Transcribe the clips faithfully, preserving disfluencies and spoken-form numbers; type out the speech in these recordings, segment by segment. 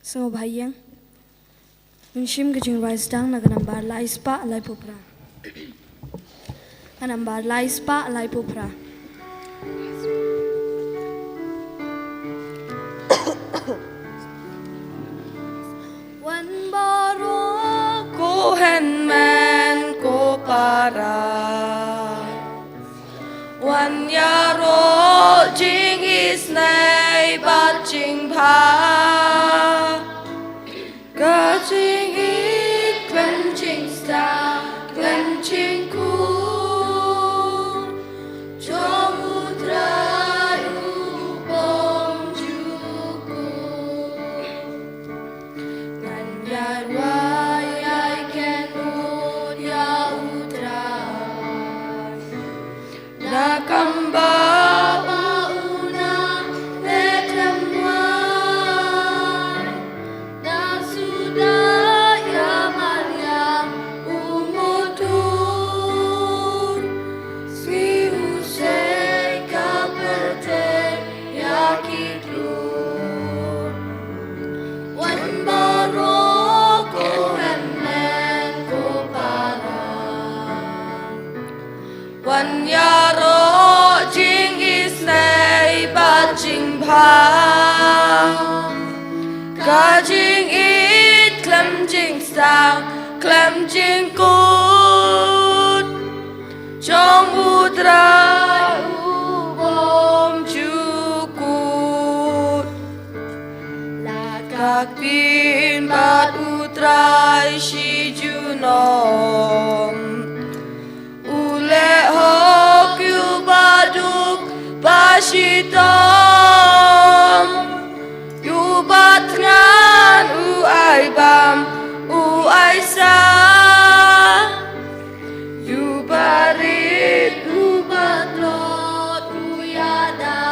Sngewbha ïeng. Ngan shim ka jingrwai sdang na ka nambar lai spah laiphew phra. Ka nambar lai spah laiphew phra. Wan baroh ko hynmen ko para. Wan ïaroh jingisynei bad jingbha. Ka jingïeit khlem jingstad khlem jingkut jong U Trai u bymjukut. Ngan ïarwai ïa ki nud ïa U Trai. Da kam ba ba u nang leh khlem wai. Da suda ïa Mariam u mutdur. Sngi u sei ka pyrthei ïa ki klur. Wan baroh ko hynmen ko para. Wan ïaroh jingisynei bad jingbha. Ka jingïeit khlem jingstad khlem jingkut jong U Trai u bymjukut. La ka ktien bad U Trai shi junom. U leh hok ïa uba duk bad shitom. Ïa uba thngan u ai bam u ai sah. Ïa uba rit u ba tlot u ïada.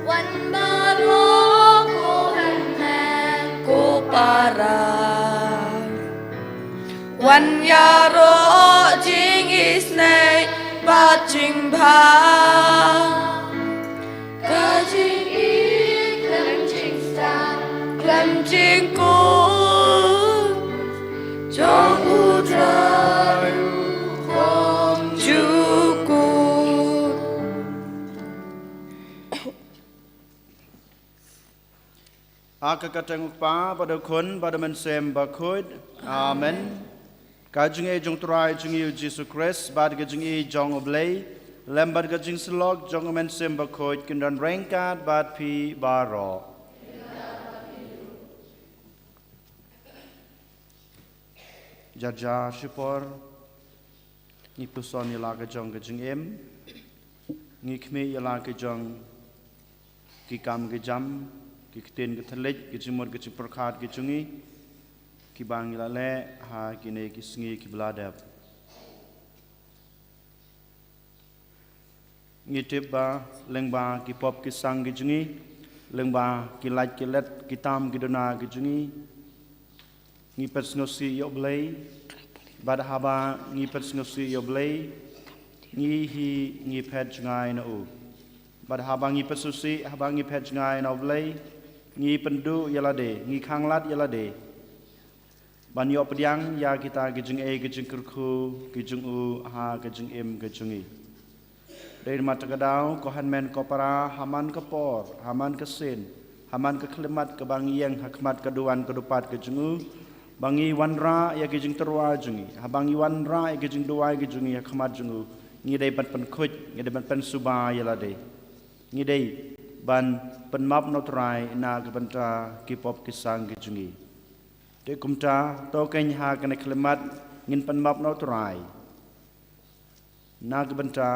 Wan baroh ko hynmen ko para. Wan ïaroh jingisynei bad jingbha. Ka jingïeit khlem jingstad khlem jingkut jong U Trai u bymjukut. Ha ka kyrteng U Kpa bad U Khun bad U Mynsiem Bakhuid. Amen. Ka jingïeit jong U Trai jong ngi U Jisu Khrist bad ka jingïeit jong U Blei lem bad ka jingsyllok jong U Mynsiem Bakhuid kin don ryngkat bad phi baroh. Jar jar shipor ngi puson ïa la ka jong ka jingim, ngi khmih ïa la ka jong ki kam ki jam, ki ktien ki thylliej, ki jingmut ki jingpyrkhat ki jong ngi, kiba ngi la leh ha kine ki sngi kiba la dep. Ngi tip ba lyngba ki pop ki sang ki jong ngi, lyngba ki lait ki let, ki tam ki duna ki jong ngi, ngi phet sngewsih ïa U Blei. Bad haba ngi phet sngewsih ïa U Blei, ngi hi ngi phet jngai na u. Bad haba ngi phet sngewsih, haba ngi phet jngai na U Blei, ngi pynduh ïa lade, ngi khanglad ïa lade ban ïoh pdiang ïa kita ki jingeh ki jingkyrkhu ki jong u ha ka jingim ka jong ngi. Dei namar kata ka daw, ko hynmen ko para, ha man ka por, ha man ka sien, ha man ka khyllipmat kaba ngi ïeng ha khmat ka duwan ka dupat ka jong u, ba ngi wanrah ïa ki jingtyrwa jong ngi, haba ngi wanrah ïa ki jingduwai ki jong ngi ha khmat jong u, ngi dei ban pynkhuid, ngi dei ban pynsuba ïa lade. Ngi dei ban pynmap na U Trai na ka bynta ki pop ki sang ki jong ngi. Te kumta, to kein ha kane ka khyllipmat ngin pynmap na U Trai na ka bynta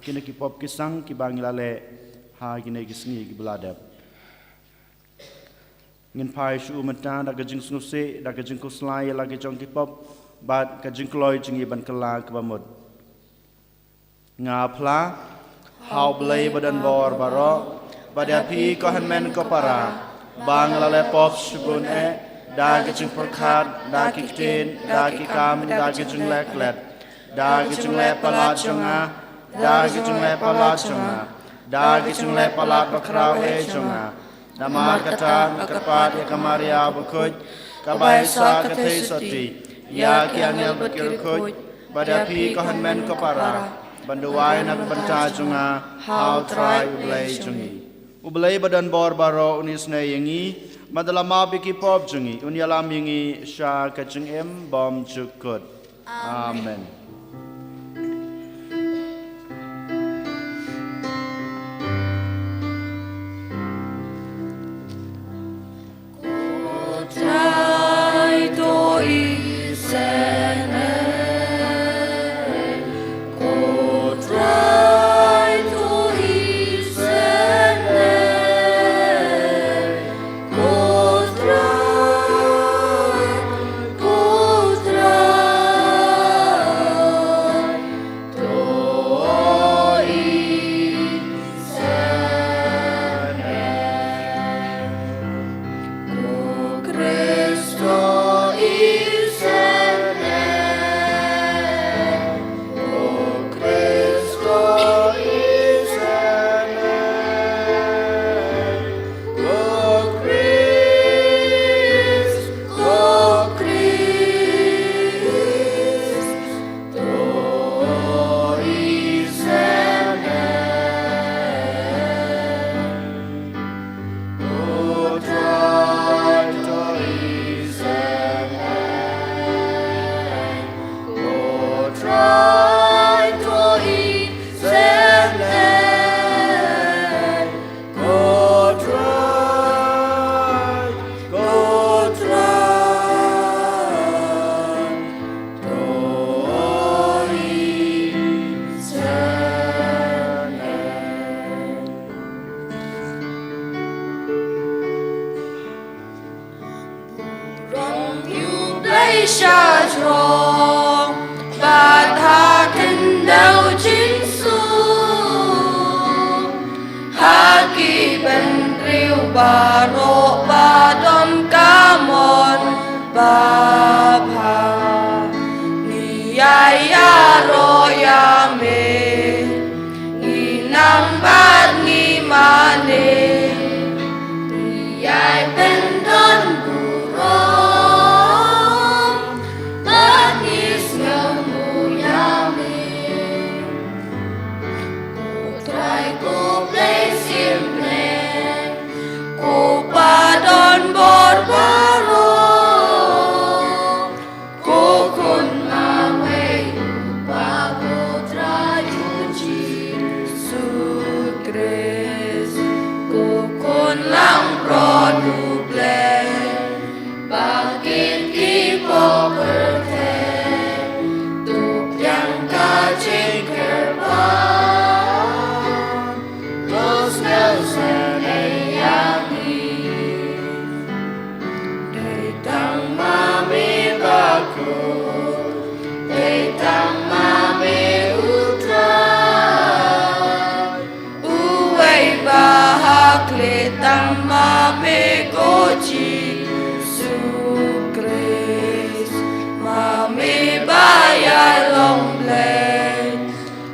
kine ki pop ki sang kiba ngi la leh ha kine ki sngi kiba la dep. Ngin phai sha u mynta da ka jingsngewsih, da ka jingkhuslai ïa la ki jong ki pop bad ka jingkloi jong ngi ban kylla kaba mut. Nga phla ha U Blei ba don bor baroh, bad ïa phi ko hynmen ko para, ba nga la leh pop shibun eh, da ki jingpyrkhat, da ki ktien, da ki kam, da ki jingleh klet, da ki jingleh palat jong nga, da ki jingleh palat jong nga, da ki jingleh palat bakhraw eh jong nga. Namar kata nga kyrpad ïa ka Maria bakhuid, kaba ïasoh ka theisotti ïa ki angel bad ki riewkhuid, bad ïa phi ko hynmen ko para, ban duwai na ka bynta jong nga ha U Trai U Blei jong ngi. U Blei ba don bor baroh un isynei ïa ngi, bad da la map ïa ki pop jong ngi un ïalam ïa ngi sha ka jingim bymjukut. Amen. Burom ïa U Blei shajrong, bad ha khyndew jingsuk. Ha ki bynriew baroh ba don ka mon babha, ngi ïa ïaroh ïa me, ngi nang bad ngi mane. Ngi ïai pyndon burom, bad ngi sngewnguh ïa me. Ko Trai ko Blei Syiemlieh, ko ba don bor baroh, ko Khun marwei u Kpa ko Trai U Jisu Khrist, ko Khun langbrot U Blei, ba kit ki pop pyrthei, to pdiang ka jingkyrpad, to sngewsynei ïa ngi. Dei tang ma me bakhuid, dei tang ma me U Trai, uwei ba ha khlieh tang ma me ko Jisu Khrist, ma me ba ïalong Blei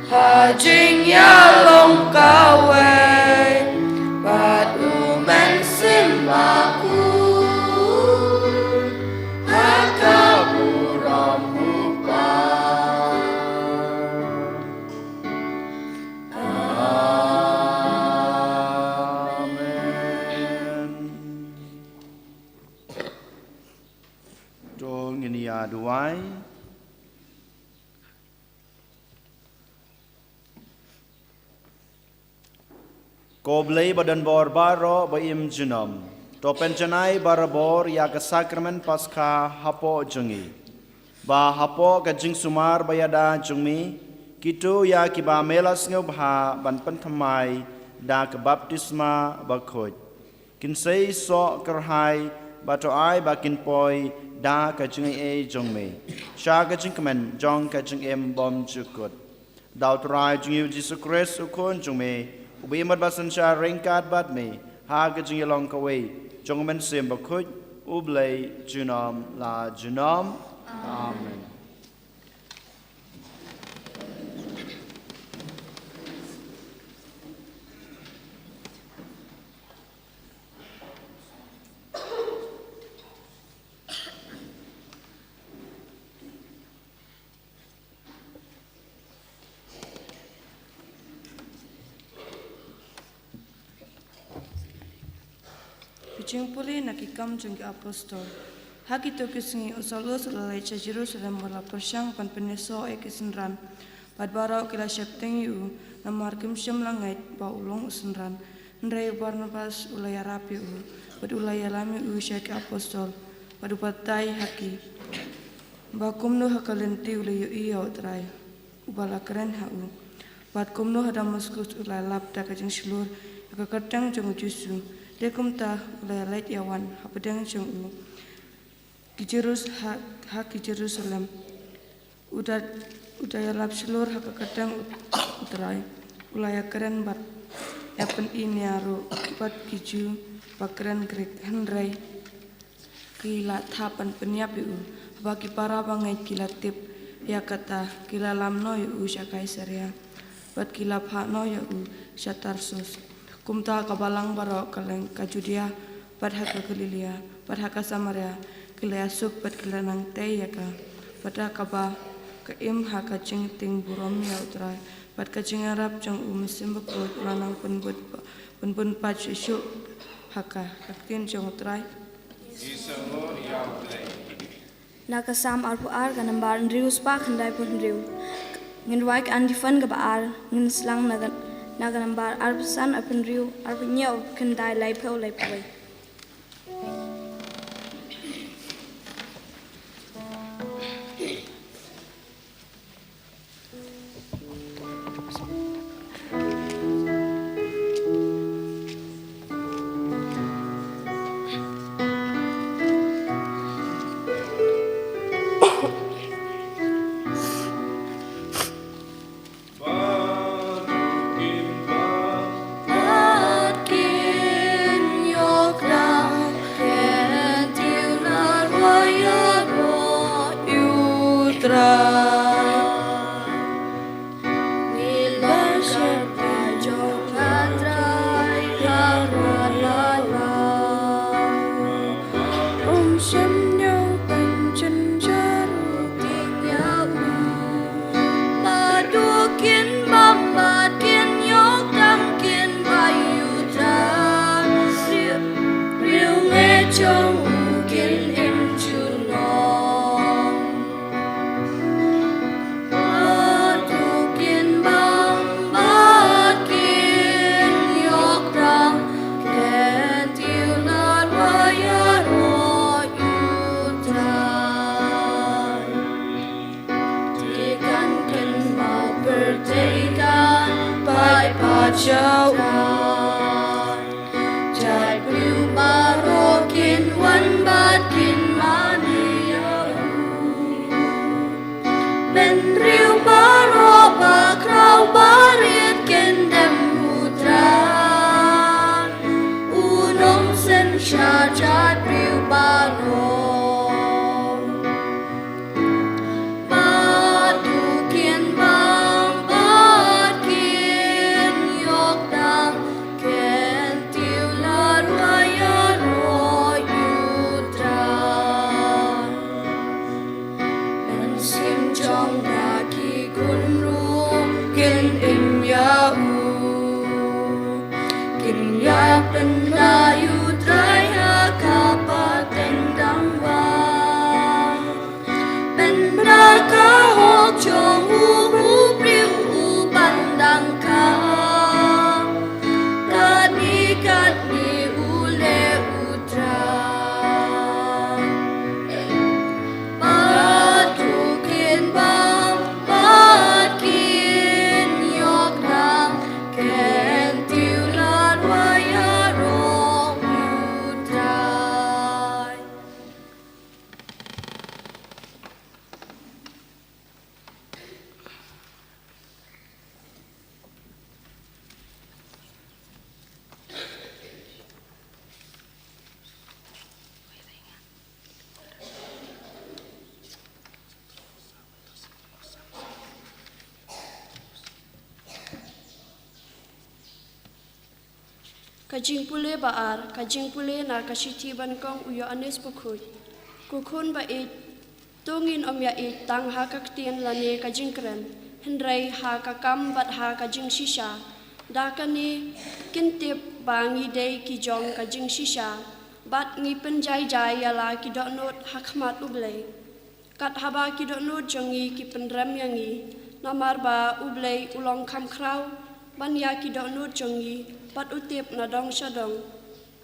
ha jingïalong kawei, bad U Mynsiem Bakhuid ha ka burom U Kpa. Amen. To ngin ïa duwai. Ko Blei ba don bor baroh ba im junom, to pynjanai barabor ïa ka sakramen Paskha hapoh jong ngi, ba hapoh ka jingsumar ba ïada jong me, kito ïa kiba me la sngewbha ban pynthymmai da ka baptisma bakhuid, kin sei soh kyrhai, bad to ai ba kin poi da ka jingaiei jong me sha ka jingkmen jong ka jingim bymjukut. Da U Trai jong ngi U Jisu Khrist U Khun jong me, uba im bad ba synshar ryngkat bad me ha ka jingïalong kawei jong U Mynsiem Bakhuid, U Blei junom la junom. Amen. Jingpule na Ki Kam jong ki Apostol. Ha kito ki sngi u Saulus u la leit sha Jerusalem, u la pyrshang ban pynïasoh ïa ki synran, bad baroh ki la sheptieng ïa u, namar kim shym la ngeit ba u long u synran. Hynrei u Barnabas u la ïarap ïa u, bad u la ïalam ïa u sha ki apostol, bad u batai ha ki ba kumno ha ka lynti u la ïohi ïa U Trai uba la kren ha u, bad kumno ha Damaskus u la lap da ka jingshlur ïa ka kyrteng jong U Jisu. Te kumta u la ïaleit ïawan hapdeng jong u ki Jerus-, ha, ha ki Jerusalem. U da, u da ïalap shlur ha ka kyrteng U, U Trai. U la ïakren bad ïapyni nia ruh bad ki Jiw ba kren Grik, hynrei ki la thap ban pynïap ïa u. Haba ki para bangeit ki la tip ïa kata, ki la lam noh ïa u sha Kaisaria, bad ki la phah noh ïa u sha Tarsus. Kumta ka balang baroh ka leng, ka Judia bad ha ka Galilia bad ha ka Samaria, ki la ïasuk bad ki la nang tei ïa ka. Bad da kaba ka im ha ka jingtieng burom ïa U Trai bad ka jingïarap jong U Mynsiem Bakhuid, u la nang pynbun, pynbun pat shuh shuh ha ka, ka ktien jong U Trai. Na ka Salm arphew ar, ka nambar hynriew spah khyndaiphew hynriew. Ngin rwai ka Antiphon kaba ar, ngin sdang na ka, na ka nambar arphew san, arphew hynriew, arphew hynñiew, khyndai, laiphew, laiphew wei. Jait briew baroh kin wan bad kin mane ïa u. Bynriew baroh ba khraw ba rit kin dem u Trai. Un ym synshar jait briew baroh. Bad u kin bam bad kin ïoh dang, kin tip lad wa ïaroh ïa u Trai. Mynsiem jong na ki khun ruh kin im ïa u. Kin ïa pynda ïa u Trai ha ka pateng dang wai. Pynda ka hok jong u, u briew u ban dang kha. Katne katne u leh u Trai. Bad u kin bam bad kin ïoh dang, kin tip lad wa ïaroh ïa u Trai. Ka jingpule ba ar, ka jingpule na ka shithi ba nyngkong u Ïoannis Bakhuid. Ko khun ba ïeit, to ngin ym ïa ïeit tang ha ka ktien lane ka jingkren, hynrei ha ka kam bad ha ka jingshisha. Da kane kin tip ba ngi dei ki jong ka jingshisha. Bad ngi pynjai jai ïa la ki dohnud ha khmat U Blei. Kat haba ki dohnud jong ngi ki pynrem ïa ngi, namar ba U Blei u long kham khraw ban ïa ki dohnud jong ngi, bad u tip na dong sha dong.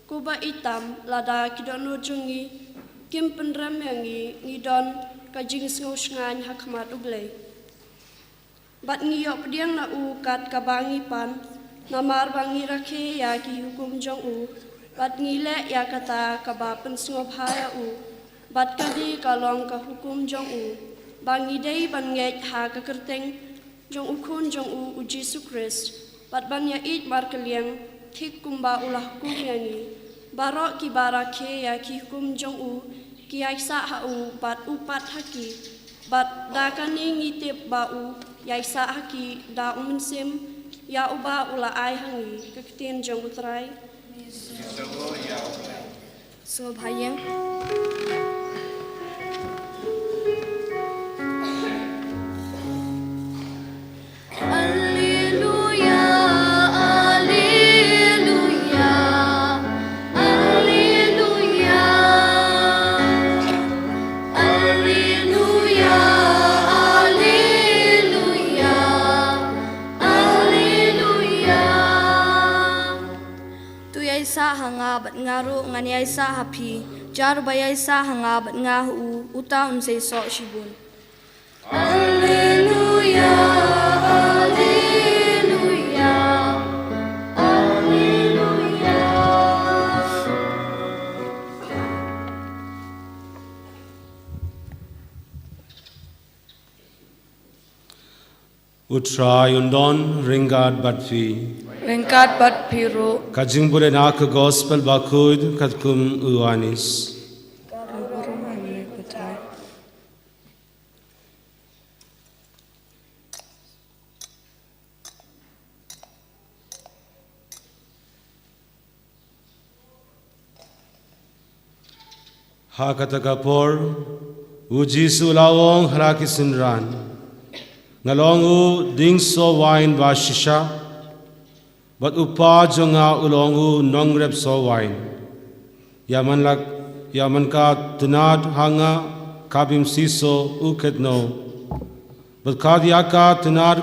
Ko Bah, i tam lada ki dohnud jong ngi kim pynrem ïa ngi, ngi don ka jingsngew shngaiñ ha khmat U Blei. Bad ngi ïoh pdiang na u kat kaba ngi pan, namar ba ngi rakhe ïa ki hukum jong u, bad ngi leh ïa kata kaba pynsngewbha ïa u, bad kane ka long ka hukum jong u, ba ngi dei ban ngeit ha ka kyrteng jong u Khun jong u, u Jisu Khrist, bad ban ïa ïeit markylliang, thik kumba u la hukum ïa ngi. Baroh kiba rakhe ïa ki hukum jong u, ki ïaisah ha u, bad u pat ha ki. Bad da kane ngi tip ba u ïaisah ha ki da u Mynsiem, ïa uba u la ai ha ngi. Ka ktien jong U Trai. Sngewbha ïeng. Alleluia, alleluia, alleluia, alleluia, alleluia, alleluia. To ïaisah ha nga bad nga ruh ngan ïaisah ha phi. Jar ba ïaisah ha nga bad nga ha u, uta un sa ïasoh shibun. Alleluia, alleluia, alleluia. U Trai un don ryngkat bad phi. Ryngkat bad phi ruh. Ka jingbun na ka Gospel bakhuid katkum u Ïoannis. Ha kata ka por, u Jisu u la ong ha la ki synran, nga long u dieng soh wain ba shisha, bad u Pa jong nga u long u nongrep soh wain. Ïa man la, ïa man ka tnat ha nga ka bym siew soh u khadnoh. Bad kat ïa ka tnat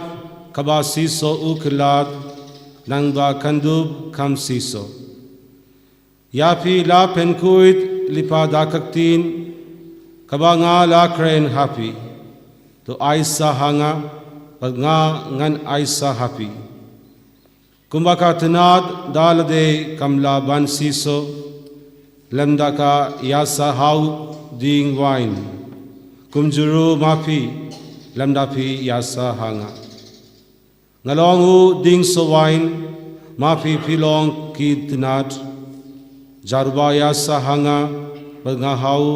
kaba siew soh u khlad, nangba kan dup kham siew soh. Ïa phi la pynkhuid lypa da ka ktien kaba nga la kren ha phi. To ïaisah ha nga, bad nga ngan ïaisah ha phi. Kumba ka tnat da lade kam lah ban siew soh, lymda ka ïaisah ha u dieng wain, kumjuh ruh ma phi, lymda phi ïaisah ha nga. Nga long u dieng soh wain, ma phi phi long ki tnat. Jar uba ïaisah ha nga, bad nga ha u,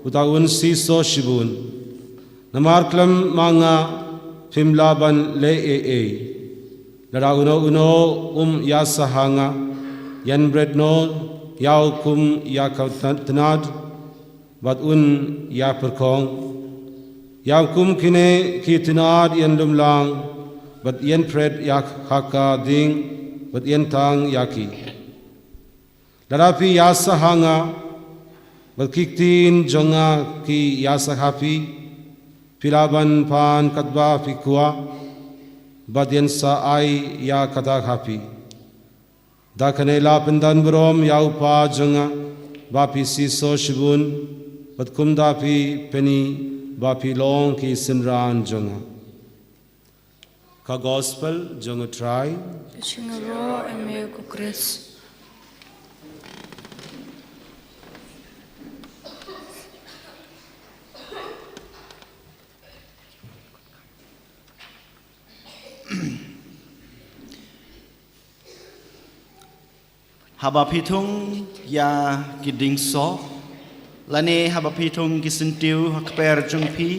uta un siew soh shibun. Namar khlem ma nga phim lah ban leh ei ei. Lada uno uno um ïaisah ha nga, ïan bret noh ïa u kum ïa ka tnat, bad un ïa pyrkhong. Ïa kum kine ki tnat ïan lum lang, bad ïan pret ïa ka dieng, bad ïan thang ïa ki. Lada phi ïaisah ha nga, bad ki ktien jong nga ki ïaisah ha phi, phi lah ban pan katba phi kwah, bad ïan sa ai ïa kata ha phi. Da kane la pyndonburom ïa u Pa jong nga, ba phi siew soh shibun, bad kumta phi pyni ba phi long ki synran jong nga. Ka Gospel jong u Trai. Ka jingïaroh ïa me ko Khrist. Haba phi thung ïa ki dieng soh, lane haba phi thung ki syntiew ha kper jong phi,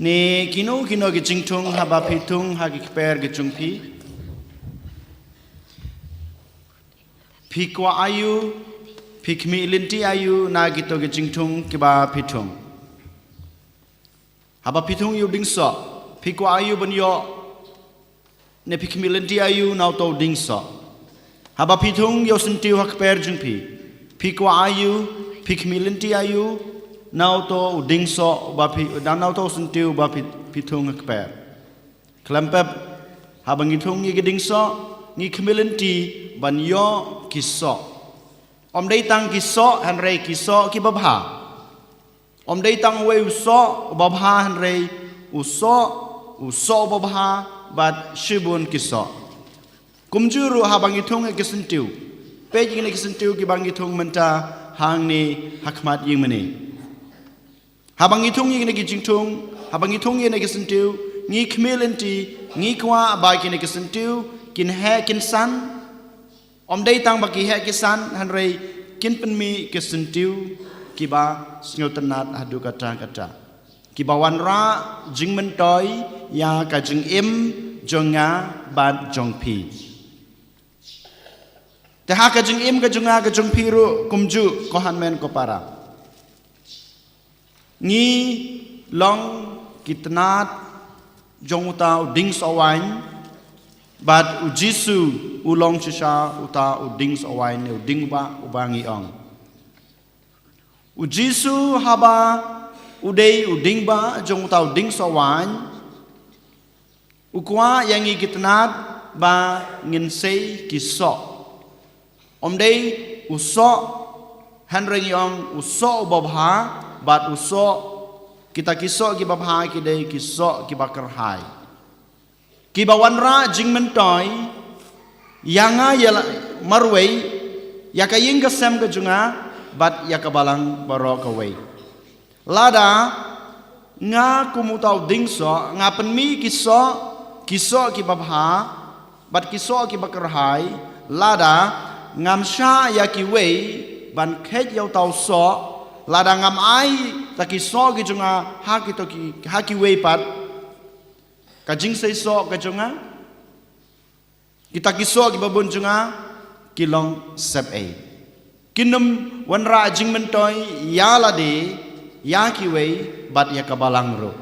ne kino kino ki jingthung haba phi thung ha ki kper ki jong phi, phi kwah aïu, phi khmih lynti aïu na kito ki jingthung kiba phi thung. Haba phi thung ïa u dieng soh, phi kwah aïu ban ïoh, ne phi khmih lynti aïu na uto u dieng soh. Haba phi thung ïa u syntiew ha kper jong phi, Phi kwah aiu, phi khmih lynti aiu, na uto u dieng soh uba phi, na uto u syntiew uba phi, phi thung ha kper. Khlem pep, haba ngi thung ïa ki dieng soh, ngi khmih lynti ban ïoh ki soh. Ym dei tang ki soh, hynrei ki soh kiba bha. Ym dei tang uwei u soh uba bha, hynrei u soh, u soh uba bha, bad shibun ki soh. Kumjuh ruh haba ngi thung ïa ki syntiew. Peit ïa kine ki syntiew kiba ngi thung mynta hangne ha khmat ïing mane. Haba ngi thung ïa kine ki jingthung, haba ngi thung ïa kine ki syntiew, ngi khmih lynti, ngi kwah ba kine ki syntiew kin heh kin san. Ym dei tang ba ki heh ki san, hynrei kin pynmih ki syntiew kiba sngewtynnat haduh katta katta, kiba wanrah jingmyntoi ïa ka jingim jong nga bad jong phi. Te ha ka jingim ka jong nga ka jong phi ruh kumjuh, ko hynmen ko para. Ngi long ki tnat jong uta u dieng soh waiñ, bad u Jisu u long shisha uta u dieng soh waiñ, ne u dieng bah uba ngi ong. U Jisu haba u dei u dieng bah jong uta u dieng soh waiñ, u kwah ïa ngi ki tnat ba ngin sei ki soh. Ym dei u soh, hynrei ngi ong u soh uba bha, bad u soh, kita ki soh kiba bha ki dei ki soh kiba kyrhai, kiba wanrah jingmyntoi ïa nga ïa la, marwei, ïa ka ïing ka sem ka jong nga, bad ïa ka balang baroh kawei. Lada nga kum uta u dieng soh, nga pynmih ki soh, ki soh kiba bha, bad ki soh kiba kyrhai, lada ngam shah ïa kiwei ban kheit ïa uta u soh, lada ngam ai ta ki soh ki jong nga ha kito ki, ha kiwei pat, ka jingseisoh ka jong nga, kita ki soh kiba bun jong nga, ki long sepei. Kin ym wanrah jingmyntoi ïa lade, ïa kiwei, bad ïa ka balang ruh.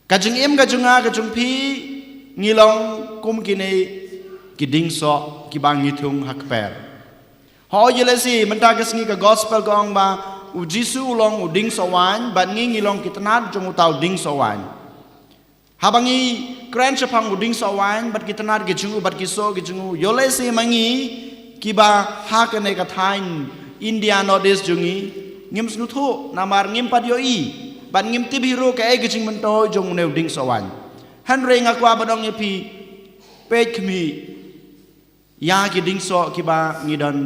Ka jingim ka jong nga ka jong phi, ngi long kum kine ki dieng soh kiba ngi thung ha kper. Hooid, ïa lehse mynta ka sngi ka gospel ka ong ba u Jisu u long u dieng soh waiñ, bad ngi ngi long ki tnat jong uta u dieng soh waiñ. Haba ngi kren shaphang u dieng soh waiñ bad ki tnat ki jong u bad ki soh ki jong u, ïa lehse ma ngi kiba ha kane ka thaiñ India North East jong ngi, ngim sngewthuh namar ngim pat ïohi, bad ngim tip hi ruh kaei ka jingmyntoi jong une u dieng soh waiñ. Hynrei nga kwah ban ong ïa phi, peit khmih ïa ki dieng soh kiba ngi don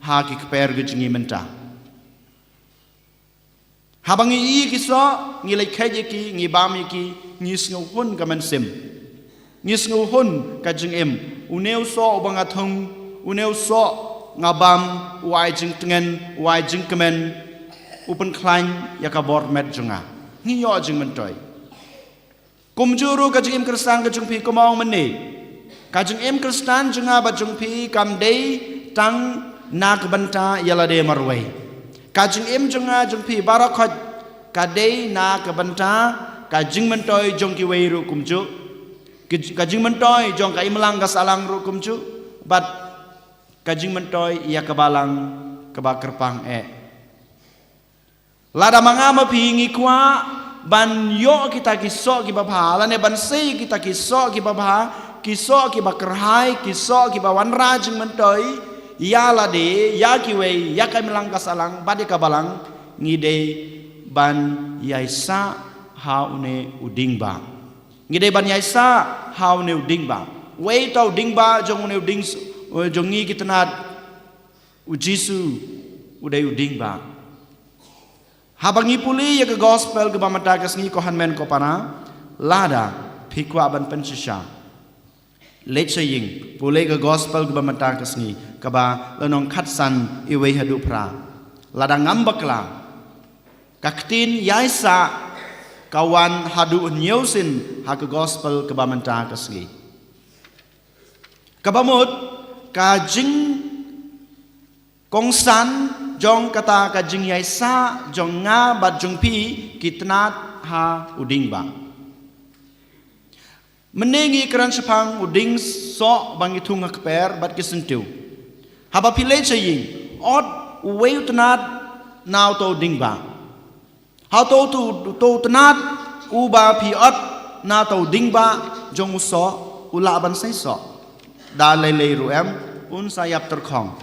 ha ki kper ki jong ngi mynta. Haba ngi ïohi ki soh, ngi leit kheit ïa ki, ngi bam ïa ki, ngi sngewhun ka mynsiem. Ngi sngewhun ka jingim. Une u soh uba nga thung, une u soh nga bam, u ai jingtngen, u ai jingkmen, u pynkhlaiñ ïa ka bor met jong nga. Ngi ïoh jingmyntoi. Kumjuh ruh ka jingim Khristan ka jong phi, kumba ong mynne. Ka jingim Khristan jong nga bad jong phi kam dei tang na ka bynta ïa lade marwei. Ka jingim jong nga jong phi baroh khoit ka dei na ka bynta ka jingmyntoi jong kiwei ruh kumjuh. Ki, ka jingmyntoi jong ka imlang ka sahlang ruh kumjuh. Bad ka jingmyntoi ïa ka balang kaba kyrpang eh. Lada ma nga ma phi ngi kwah ban ïoh kita ki soh kiba bha, lane ban sei kita ki soh kiba bha, ki soh kiba kyrhai, ki soh kiba wanrah jingmyntoi ïa lade, ïa kiwei, ïa ka imlang ka sahlang, bad ïa ka balang, ngi dei ban ïaisah ha une u dieng bah. Ngi dei ban ïaisah ha une u dieng bah. Wei uta u dieng bah jong une u dieng s-, jong ngi ki tnat, u Jisu u dei u dieng bah. Haba ngi pule ïa ka gospel kaba mynta ka sngi, ko hynmen ko para, lada phi kwah ban pynshisha, leit sha ïing, pule ka gospel kaba mynta ka sngi, kaba lynnong khatsan, iwei haduh phra. Lada ngam bakla, ka ktien ïaisah ka wan haduh hynñiew sien ha ka gospel kaba mynta ka sngi. Kaba mut, ka jing kongsan jong kata ka jingïaisah jong nga bad jong phi ki tnat ha u dieng bah. Mynne ngi kren shaphang u dieng soh ba ngi thung ha kper bad ki syntiew. Haba phi leit sha ïing, ot uwei u tnat na uto u ding ba. Ha uto u tu, uto u tnat uba phi ot na uto u ding ba jong u soh, u lah ban sei soh. Da lei lei ruh em, un sa ïap tyrkhong.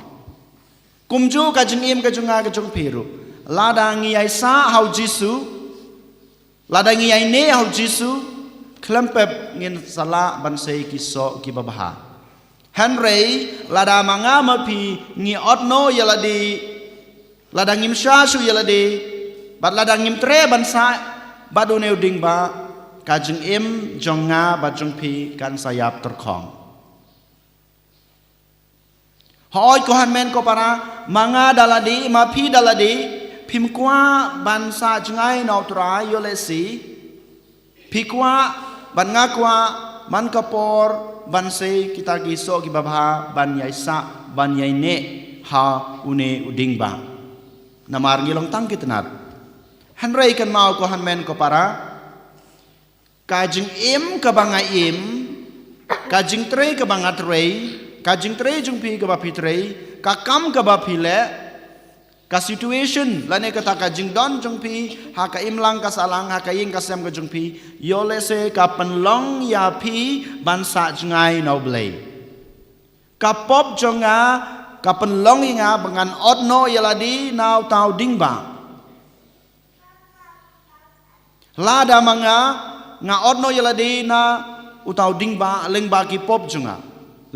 Kumjuh ka jingim ka jong nga ka jong phi ruh. Lada ngi ïaisah ha u Jisu, lada ngi ïaineh ha u Jisu, khlem pep ngin sa lah ban sei ki soh kiba bha. Hynrei lada ma nga ma phi ngi ot noh ïa lade, lada ngim sha shuh ïa lade, bad lada ngim treh ban sah bad une u ding ba, ka jingim jong nga bad jong phi kan sa ïap tyrkhong. Hooid ko hynmen ko para, ma nga da lade, ma phi da lade, phim kwah ban sah jngai na u Trai, ïoh lehse phi kwah bad nga kwah man ka por ban sei kita ki soh kiba bha, ban ïaisah, ban ïaineh ha une u ding ba. Namar ngi long tang ki tnat. Hynrei kynmaw ko hynmen ko para, ka jingim kaba nga im, ka jingtrei kaba nga trei, ka jingtrei jong phi kaba phi trei, ka kam kaba phi leh, ka situation lane kata ka jingdon jong phi ha ka imlang ka sahlang, ha ka ïing ka sem ka jong phi, ïoh lehse ka pynlong ïa phi ban sah jngai na u Blei. Ka pop jong nga ka pynlong ïa nga ba ngan ot noh ïa lade na uta u ding ba. Lada ma nga, nga ot noh ïa lade na uta u ding ba, lyngba ki pop jong nga,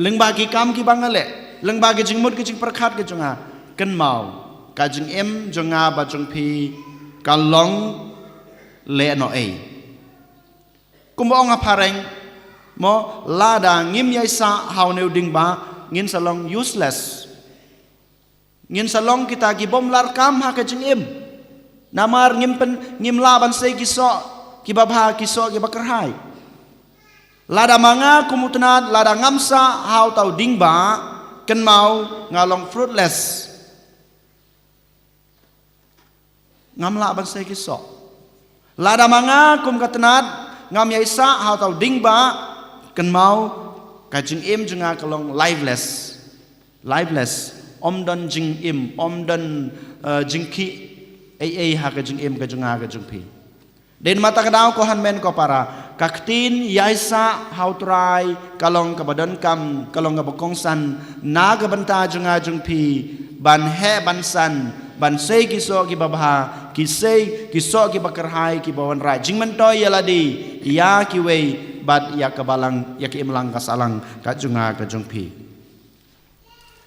lyngba ki kam kiba nga leh, lyngba ki jingmut ki jingpyrkhat ki jong nga, kynmaw, ka jingim jong nga bad jong phi ka long lehnohei. Kumba ong ha phareng, mo, lada ngim ïaisah ha une u ding ba, ngin sa long useless. Ngin sa long kita ki bym lah kam ha ka jingim. Namar ngim pyn, ngim lah ban sei ki soh kiba bha, ki soh kiba kyrhai. Lada ma nga kum u tnat, lada ngam sah ha uta u ding ba, kynmaw nga long fruitless. Ngam lah ban sei ki soh. Lada ma nga kum ka tnat, ngam ïaisah ha uta u ding ba, kynmaw ka jingim jong nga ka long lifeless. Lifeless. Ym don jingim, ym don, eh, jingkhih ei ei ha ka jingim ka jong nga ka jong phi. Dei namar kata ka daw ko hynmen ko para, ka ktien ïaisah ha u Trai ka long kaba donkam, ka long kaba kongsan na ka bynta jong nga jong phi, ban heh ban san, ban sei ki soh kiba bha, ki sei ki soh kiba kyrhai, kiba wanrah jingmyntoi ïa lade, ïa kiwei, bad ïa ka balang, ïa ka imlang ka sahlang ka jong nga ka jong phi.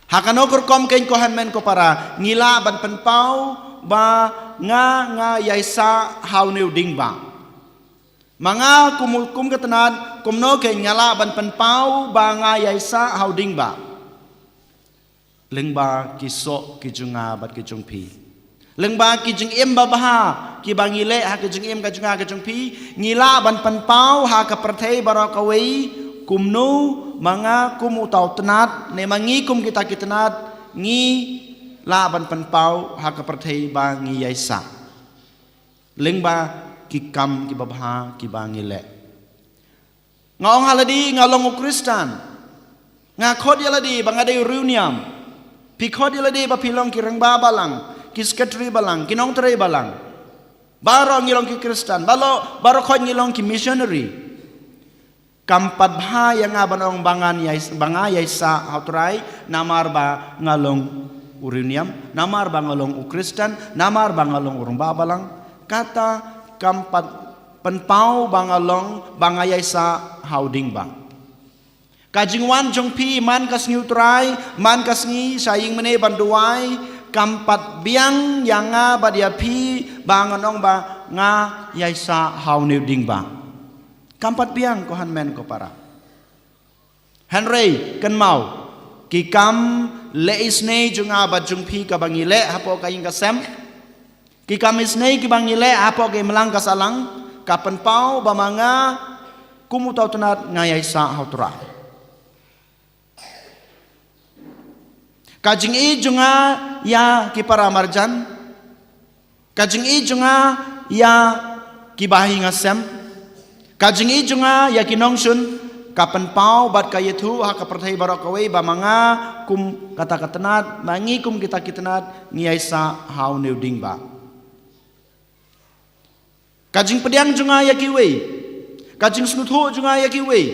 Ha kano ka rukom kein ko hynmen ko para, ngi lah ban pynpaw ba nga, nga ïaisah ha une u ding ba. Ma nga kum, kum ka tnat, kumno kein nga lah ban pynpaw ba nga ïaisah ha u ding ba. Lyngba ki soh ki jong nga bad ki jong phi. Lyngba ki jingim babha kiba ngi leh ha ka jingim ka jong nga ka jong phi, ngi lah ban pynpaw ha ka pyrthei baroh kawei, kumno ma nga kum uta u tnat, ne ma ngi kum kita ki tnat, ngi lah ban pynpaw ha ka pyrthei ba ngi ïaisah. Lyngba ki kam kiba bha kiba ngi leh. Nga ong ha lade nga long u Khristan. Nga khot ïa lade ba nga dei u riewniam. Phi khot ïa lade ba phi long ki rangbah balang, ki sekretari balang, ki nongtrei balang. Baroh ngi long ki Khristan, baroh, baroh khot ngi long ki missionary. Kam pat bha ïa nga ban ong ba ngan ïai, ba nga ïaisah ha u Trai, namar ba nga long u riewniam, namar ba nga long u Khristan, namar ba nga long u rangbah balang. Kata kam pat pynpaw ba nga long, ba nga ïaisah ha u ding ba. Ka jingwan jong phi man ka sngi u Trai, man ka sngi sha ïing mane ban duwai, kam pat biang ïa nga bad ïa phi ba ngan ong ba nga ïaisah ha une u ding ba. Kam pat biang ko hynmen ko para. Hynrei kynmaw, ki kam leh isynei jong nga bad jong phi kaba ngi leh hapoh ka ïing ka sem, ki kam isynei kiba ngi leh hapoh ka imlang ka sahlang, ka pynpaw ba ma nga kum uta u tnat nga ïaisah ha u Trai. Ka jingïeit jong nga ïa ki para marjan, ka jingïeit jong nga ïa ki bahaïing hasem, ka jingïeit jong nga ïa ki nongshun, Ka pynpaw bad ka ïathuh ha ka pyrthei baroh kawei ba ma nga kum kata ka tnat, ma ngi kum kita ki tnat, ngi ïaisah ha une u dieng ba. Ka jingpdiang jong nga ïa kiwei, ka jingsngewthuh jong nga ïa kiwei,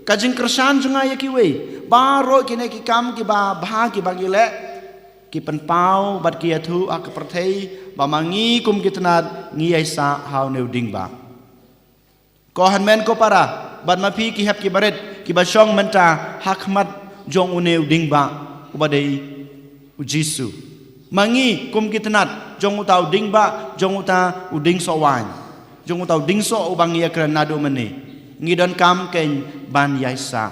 ka jingkyrshan jong nga ïa kiwei, baroh kine ki kam kiba bha kiba ngi leh, ki pynpaw bad ki ïathuh ha ka pyrthei ba ma ngi kum ki tnat ngi ïaisah ha une u dieng ba. Ko hynmen ko para, bad ma phi ki hep ki barit kiba shong mynta ha khmat jong une u dieng ba, uba dei u Jisu. Ma ngi kum ki tnat jong uta u dieng ba, jong uta u dieng soh waiñ, jong uta u dieng soh uba ngi ïakren naduh mynne, ngi donkam kein ban ïaisah.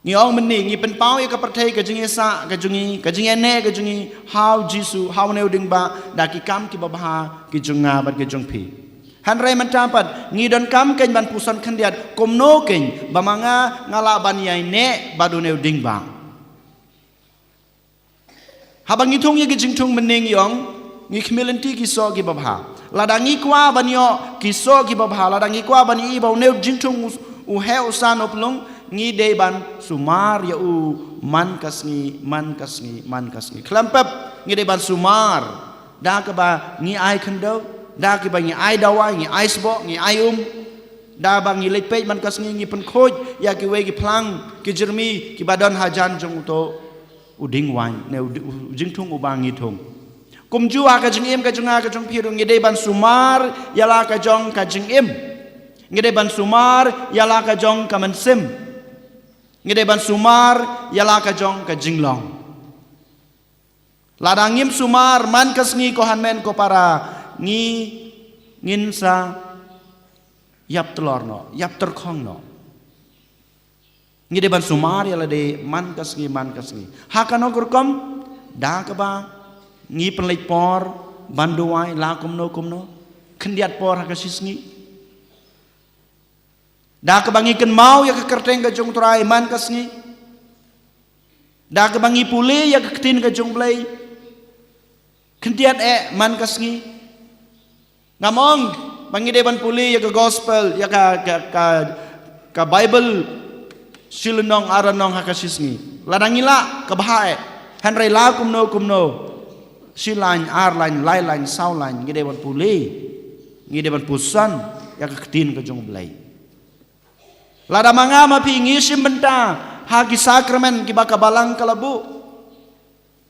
Ngi ong mynne, ngi pynpaw ïa ka pyrthei ka jingïaisah ka jong ngi, ka jingïaineh ka jong ngi ha u Jisu, ha une u dieng ba, da ki kam kiba bha ki jong nga bad ki jong phi. Hynrei mynta pat ngi donkam kein ban puson khyndiat kumno kein ba ma nga nga lah ban ïaineh bad une u dieng ba. Haba ngi thung ïa ki jingthung mynne ngi ong, ngi khmih lynti ki soh kiba bha. Lada ngi kwah ban ïoh ki soh kiba bha, lada ngi kwah ban ïohi ba une u jingthung u, u heh u san u plung, ngi dei ban sumar ïa u man ka sngi, man ka sngi, man ka sngi. Khlem pep, ngi dei ban sumar da kaba ngi ai khyndew, da kaba ngi ai dawai, ngi ai sboh, ngi ai um, da ba ngi leit peit man ka sngi, ngi pynkhuid ïa kiwei ki phlang ki jyrmi kiba don hajan jong uto u dieng waiñ, ne u di-, u jingthung uba ngi thung. Kumjuh ha ka jingim ka jong nga ka jong phi ruh ngi dei ban sumar ïa la ka jong ka jingim. Ngi dei ban sumar ïa la ka jong ka mynsiem. Ngi dei ban sumar ïa la ka jong ka jinglong. Lada ngim sumar man ka sngi ko hynmen ko para, ngi, ngin sa ïap tlor noh, ïap tyrkhong noh. Ngi dei ban sumar ïa lade man ka sngi, man ka sngi. Ha kano ka rukom? Da kaba ngi pynleit por ban duwai la kumno kumno, khyndiat por ha ka shi sngi. Da kaba ngi kynmaw ïa ka kyrteng ka jong u Trai man ka sngi. Da kaba ngi pule ïa ka ktien ka jong u Blei khyndiat eh man ka sngi. Ngam ong ba ngi dei ban pule ïa ka gospel, ïa ka, ka, ka, ka Bible shi lynnong ar lynnong ha ka shi sngi. Lada ngi lah ka bha eh. Hynrei la kumno kumno, shi laiñ, ar laiñ, lai laiñ, saw laiñ, ngi dei ban pule, ngi dei ban puson ïa ka ktien ka jong u Blei. Lada ma nga ma phi ngi shim bynta ha ki sakramen kiba ka Balang ka la buh,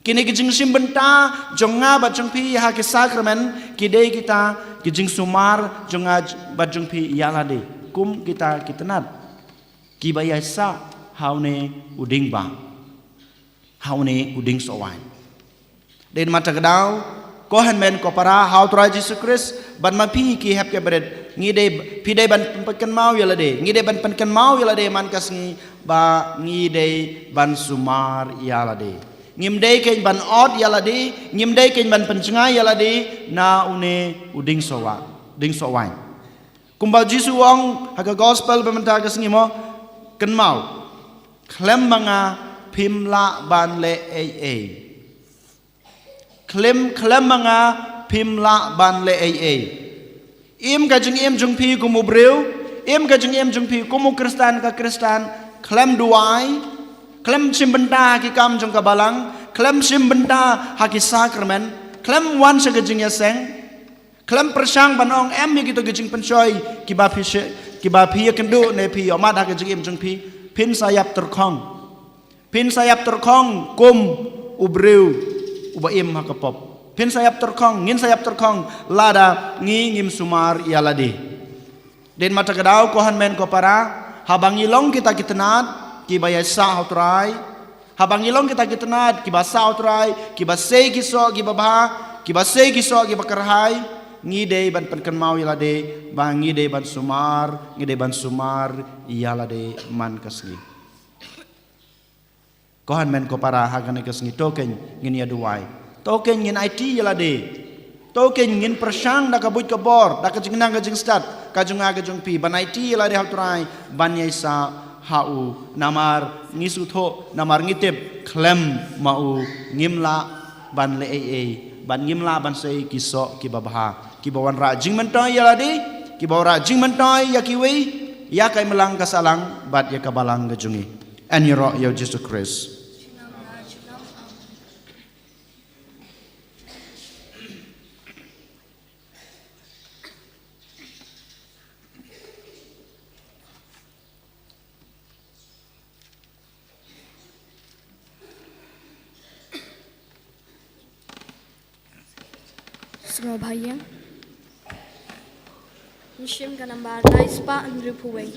kine ki jingshim bynta jong nga bad jong phi ha ki sakramen ki dei kita ki jingsumar jong nga bad jong phi ïa lade kum kita ki tnat kiba ïaisah ha une u dieng ba, ha une u dieng soh waiñ. Dei namar kata ka daw, ko hynmen ko para ha u Trai Jisu Khrist, bad ma phi ki hep ki barit, ngi dei, phi dei ban pynkynmaw ïa lade, ngi dei ban pynkynmaw ïa lade man ka sngi ba ngi dei ban sumar ïa lade. Ngim dei kein ban ot ïa lade, ngim dei kein ban pynjngai ïa lade na une u dieng soh wa-, dieng soh waiñ. Kumba u Jisu u ong ha ka gospel ba mynta ka sngi mo, kynmaw, khlem ma nga phim lah ban leh ei ei. Khlem, khlem ma nga phim lah ban leh ei ei. Im ka jingim jong phi kum u briew, im ka jingim jong phi kum u Khristan ka Khristan, khlem duwai, khlem shim bynta ha ki kam jong ka Balang, khlem shim bynta ha ki sakramen, khlem wan sha ka jingïaseng, khlem pyrshang ban ong em ïa kito ki jingpynshoi kiba phi shi-, kiba phi ïakynduh ne phi ïohmad ha ka jingim jong phi, phin sa ïap tyrkhong. Phin sa ïap tyrkhong kum u briew uba im ha ka pop. Phin sa ïap tyrkhong, ngin sa ïap tyrkhong lada ngi ngim sumar ïa lade. Dei namar kata ka daw ko hynmen ko para, haba ngi long kita ki tnat kiba ïaisah ha u Trai, haba ngi long kita ki tnat kiba sah ha u Trai, kiba sei ki soh kiba bha, kiba sei ki soh kiba kyrhai, ngi dei ban pynkynmaw ïa lade ba ngi dei ban sumar, ngi dei ban sumar ïa lade man ka sngi. Ko hynmen ko para, ha kane ka sngi to kein ngin ïa duwai. To kein ngin aiti ïa lade. To kein ngin pyrshang da ka buit ka bor, da ka jingnang ka jingstad ka jong nga ka jong phi, ban aiti ïa lade ha u Trai ban ïaisah ha u. Namar ngi sngewthuh, namar ngi tip khlem ma u ngim lah ban leh ei ei, ban ngim lah ban sei ki soh kiba bha, kiba wanrah jingmyntoi ïa lade, kiba wanrah jingmyntoi ïa kiwei, ïa ka imlang ka sahlang bad ïa ka balang ka jong ngi. Yn ïaroh ïa u Jisu Khrist. Sngewbha ïeng. Ngi shim ka nambar lai spah hynriewphew wei.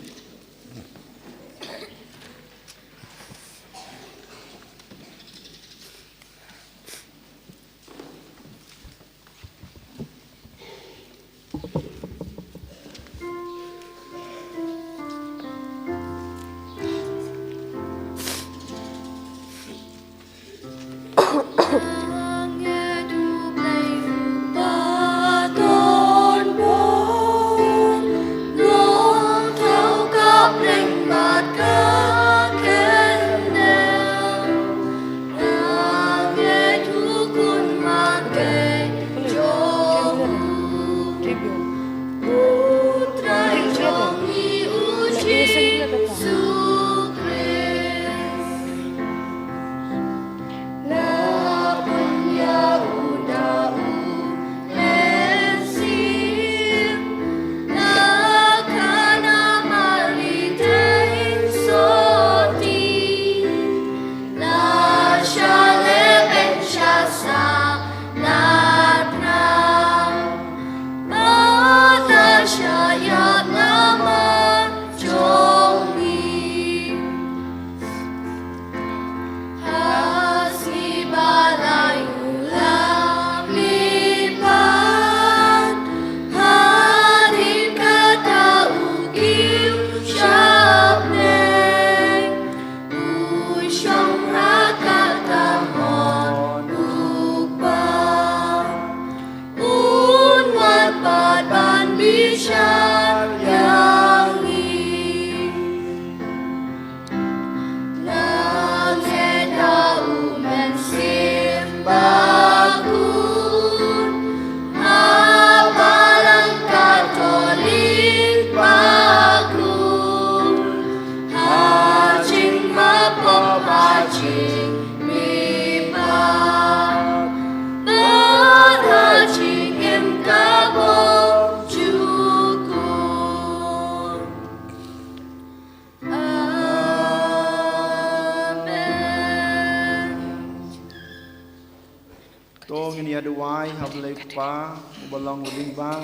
To ngin ïa duwai ha U Blei U Kpa, uba long u lyngba,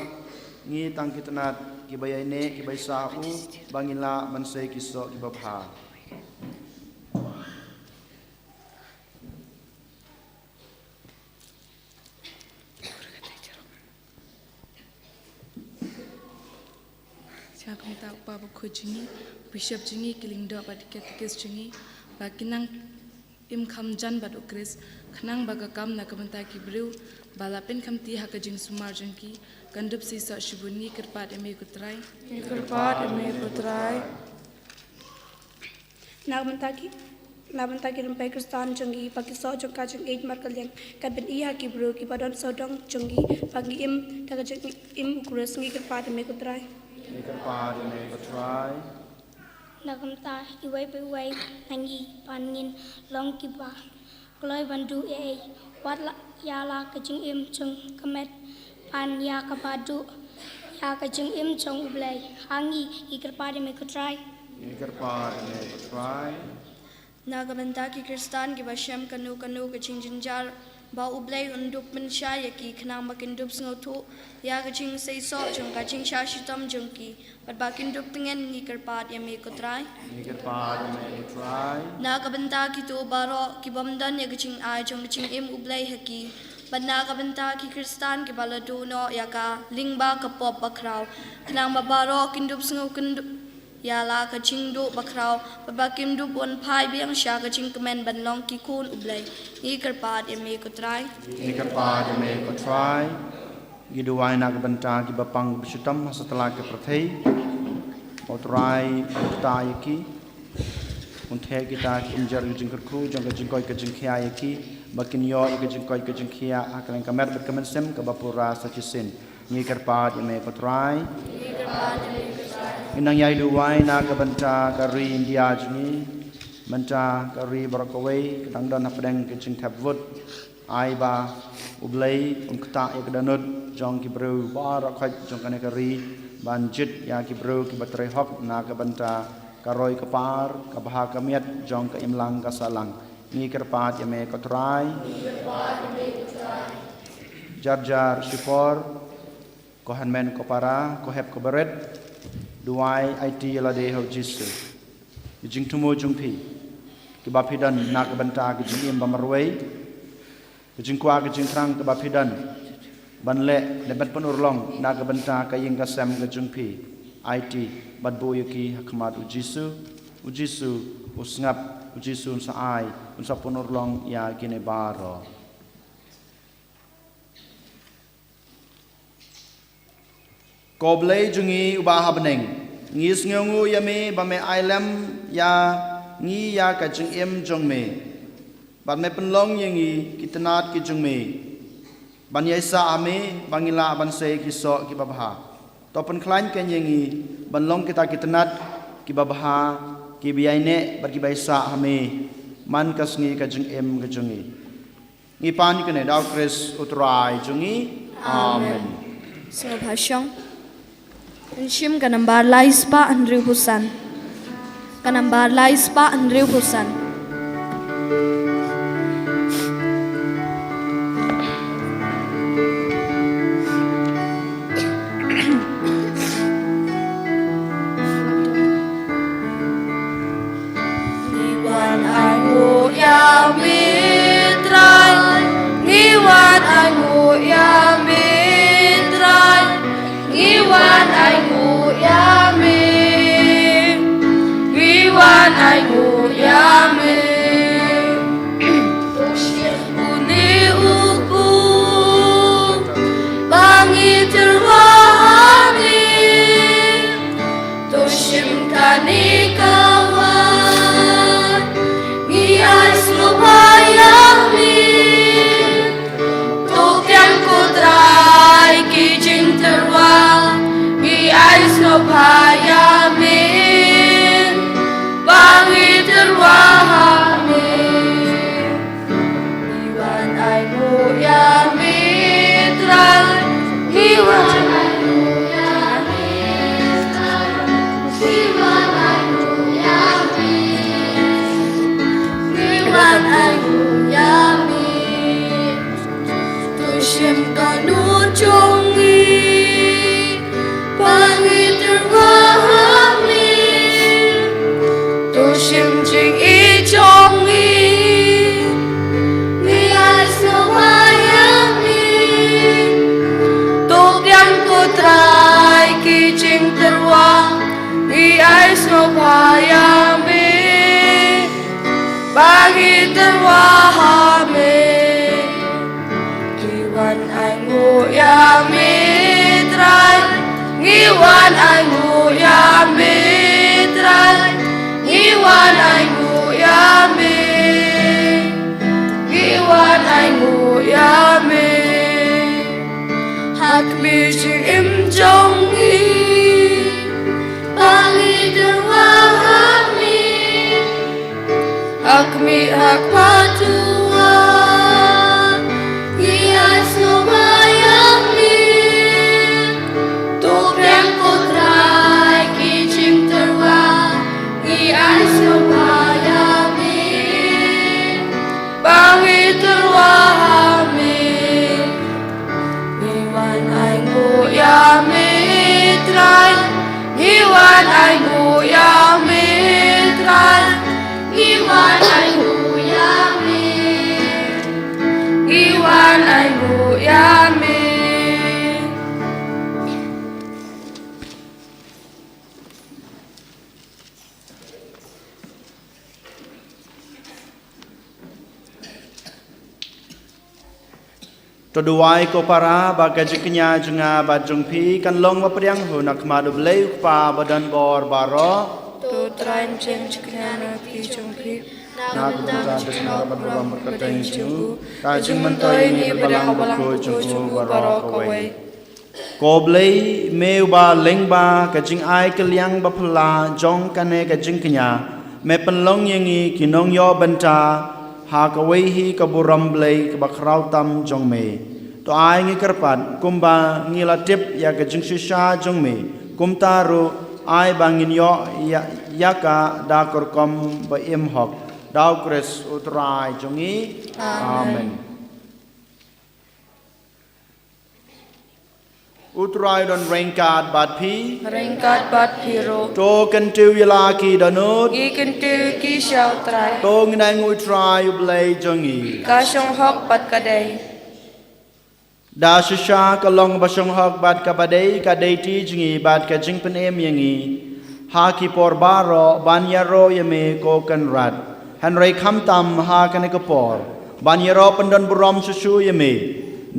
ngi tang ki tnat, kiba ïaineh, kiba ïaisah ha u, ba ngin lah ban sei ki soh kiba bha. Sha kumta u Kpa Bakhuid jong ngi, u Bishop jong ngi, ki lyngdoh bad ki katekis jong ngi, ba kin nang im kham jan bad U Khrist, khnang ba ka kam na ka bynta ki briew, ba la pynkhamti ha ka jingsumar jong ki, kan dup shisha shibun. Ngi kyrpad ïa me ko Trai. Ngi kyrpad ïa me ko Trai. Na ka bynta ki, na ka bynta ki rympei Khristan jong ngi, ba ki soh jong ka jingïeit markylliang kan pyni ha ki briew kiba don sawdong jong ngi, ba ngi im da ka jingim U Khrist. Ngi kyrpad ïa me ko Trai. Ngi kyrpad ïa me ko Trai. Na ka bynta iwei pa iwei na ngi, ba ngin long kiba kloi ban duh ei ei, wat la ïa la ka jingim jong ka met, ban ïa kaba duh ïa ka jingim jong U Blei. Ha ngi, ngi kyrpad ïa me ko Trai. Ngi kyrpad ïa me ko Trai. Na ka bynta ki Khristan kiba shem kano kano ka jingjynjar, ba U Blei un dup pynshai ïa ki, khnang ba kin dup sngewthuh ïa ka jingseisoh jong ka jingshah shitom jong ki, bad ba kin dup tngen. Ngi kyrpad ïa me ko Trai. Ngi kyrpad ïa me ko Trai. Na ka bynta kito baroh kibym don ïa ka jingai jong ka jingim U Blei ha ki, bad na ka bynta ki Khristan kiba la duh noh ïa ka lyngba ka pop bakhraw, khnang ba baroh kin dup sngewkyndup ïa la ka jingduh bakhraw, bad ba kin dup wan phai biang sha ka jingkmen ban long ki khun U Blei. Ngi kyrpad ïa me ko Trai. Ngi kyrpad ïa me ko Trai. Ngi duwai na ka bynta kiba pang kiba shitom ha satlak ka pyrthei. Ko Trai, un kta ïa ki. Un theh kita ki umjer ka jingkyrkhu jong ka jingkoit ka jingkhiah ïa ki, ba kin ïoh ïa ka jingkoit ka jingkhiah ha ka liang ka met bad ka mynsiem kaba pura sa shisien. Ngi kyrpad ïa me ko Trai. Ngi kyrpad ïa me ko Trai. Ngi nang ïai duwai na ka bynta ka ri India jong ngi. Mynta ka ri baroh kawei ka dang don hapdeng ka jingthep vote. Ai ba U Blei un ktah ïa ka dohnud jong ki briew baroh khoit jong kane ka ri ban jied ïa ki briew kiba trei hok na ka bynta ka roi ka par, ka bha ka miat jong ka imlang ka sahlang. Ngi kyrpad ïa me ko Trai. Jar jar shipor, ko hynmen ko para, ko hep ko barit, duwai aiti ïa lade ha U Jisu. Ki jingthmu jong phi kiba phi don na ka bynta ka jingim ba marwei, ka jingkwah ka jingthrang kaba phi don ban leh ne ban pynurlong na ka bynta ka ïing ka sem ka jong phi, aiti bad buh ïa ki ha khmat U Jisu. U Jisu u sngap, U Jisu un sa ai, un sa pynurlong ïa kine baroh. Ko Blei jong ngi uba ha bneng, ngi sngewnguh ïa me ba me ai lem ïa ngi ïa ka jingim jong me, bad me pynlong ïa ngi ki tnat ki jong me ban ïaisah ha me, ba ngi lah ban sei ki soh kiba bha. To pynkhlaiñ kein ïa ngi ban long kita ki tnat kiba bha, kiba ïaineh bad kiba ïaisah ha me, man ka sngi ka jingim ka jong ngi. Ngi pan ïa kane da U Khrist U Trai jong ngi. Amen. Amen. Sngewbha shong. Ngan shim ka nambar lai spah hynriewphew san. Ka nambar lai spah hynriewphew san. Ngi wan ainguh ïa me Trai. Ngi wan ainguh ïa me Trai. Ngi wan ainguh ïa me. Ngi wan ainguh ïa me. Une u kum ba ngi tyrwa ha me. To shim kane ka wan, ngi ai sngewbha ïa me. To pdiang ko Trai ki jingtyrwa, ngi ai sngewbha ïa me. Ba ngi tyrwa ha me. Ngi wan ainguh ïa me Trai. Ngi wan ainguh ïa me Trai. Ngi wan ainguh ïa me. Ngi wan ainguh ïa me. To shim ka dohnud jong ngi. Ba ngi tyrwa ha me. To shim jingïeit jong ngi. Ngi ai sngewbha ïa me. To pdiang ko Trai ki jingtyrwa. Ngi ai sngewbha ïa me. Ba ngi tyrwa ha me. Ngi wan ainguh ïa me Trai. Ngi wan ainguh ïa me Trai. Ngi wan ainguh ïa me. Ngi wan ainguh ïa me. Ha khmih jingim jong ngi. Ba ngi tyrwa ha me. Ha khmih ha khmat u wan, ngi ai sngewbha ïa me. To pdiang ko Trai ki jingtyrwa, ngi ai sngewbha ïa me. Ba ngi tyrwa ha me. Ngi wan ainguh ïa me Trai. Ngi wan ainguh ïa me Trai. Ngi wan ainguh ïa me. Ngi wan ainguh ïa me. To duwai ko para ba ka jingkñia jong nga bad jong phi kan long ba pdiang hun ha khmat U Blei U Kpa ba don bor baroh. To Trai, ngi jingkñia na ka kti jong phi. Na ka bynta ka jingïarap bad burom bad kyrteng jong u. Ka jingmyntoi ïa ngi bad balang bakhuid jong u baroh kawei. Ko Blei, me uba lyngba ka jingai kylliang baphylla jong kane ka jingkñia, me pynlong ïa ngi ki nongïoh bynta ha kawei hi ka burom Blei kaba khraw tam jong me. To ai ngi kyrpad kumba ngi la tip ïa ka jingshisha jong me, kumta ruh ai ba ngin ïoh ïa, ïa ka da ka rukom ba im hok. Da U Khrist U Trai jong ngi. Amen. Amen. U Trai don ryngkat bad phi. Ryngkat bad phi ruh. To kyntiew ïa la ki dohnud. Ngi kyntiew ki sha U Trai. To ngin ai nguh ïa U Trai U Blei jong ngi. Ka shong hok bad ka dei. Da shisha ka long ba shong hok bad kaba dei ka duty jong ngi bad ka jingpynim ïa ngi ha ki por baroh ban ïaroh ïa me ko Kynrad. Hynrei khamtam ha kane ka por ban ïaroh pyndonburom shuh shuh ïa me,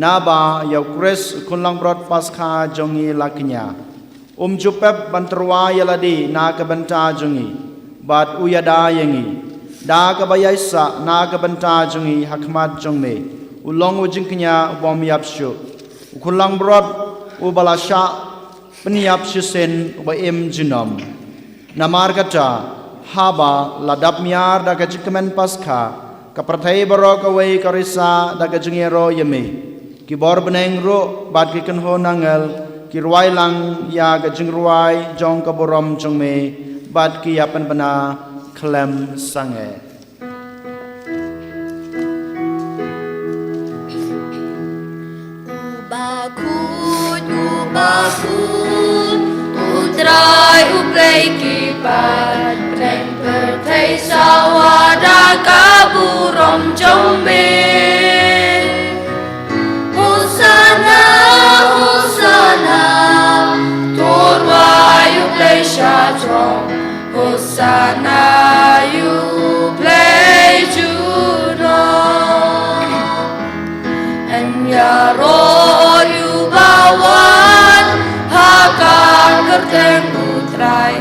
naba ïa U Khrist U Khunlangbrot Paskha jong ngi la kñia. Um ju pep ban tyrwa ïa lade na ka bynta jong ngi, bad u ïada ïa ngi da kaba ïaisah na ka bynta jong ngi ha khmat jong me. U long u jingkñia u bym ïap shuh, U Khunlangbrot uba la shah pynïap shisien, uba im junom. Namarkata, haba la dap miar da ka jingkmen Paskha, ka pyrthei baroh kawei ka risa da ka jingïaroh ïa me. Ki bor bneng ruh bad ki kynhun angel ki rwai lang ïa ka jingrwai jong ka burom jong me, bad ki ïa pynbna khlem sangeh. U bakhuid, u bakhuid, U Trai U Blei ki paid, bneng pyrthei sawa da ka burom jong me. Hosana, Hosana, to rwai ïa U Blei sha jrong. Hosana ïa U Blei junom. Yn ïaroh ïa uba wan ha ka kyrteng U Trai.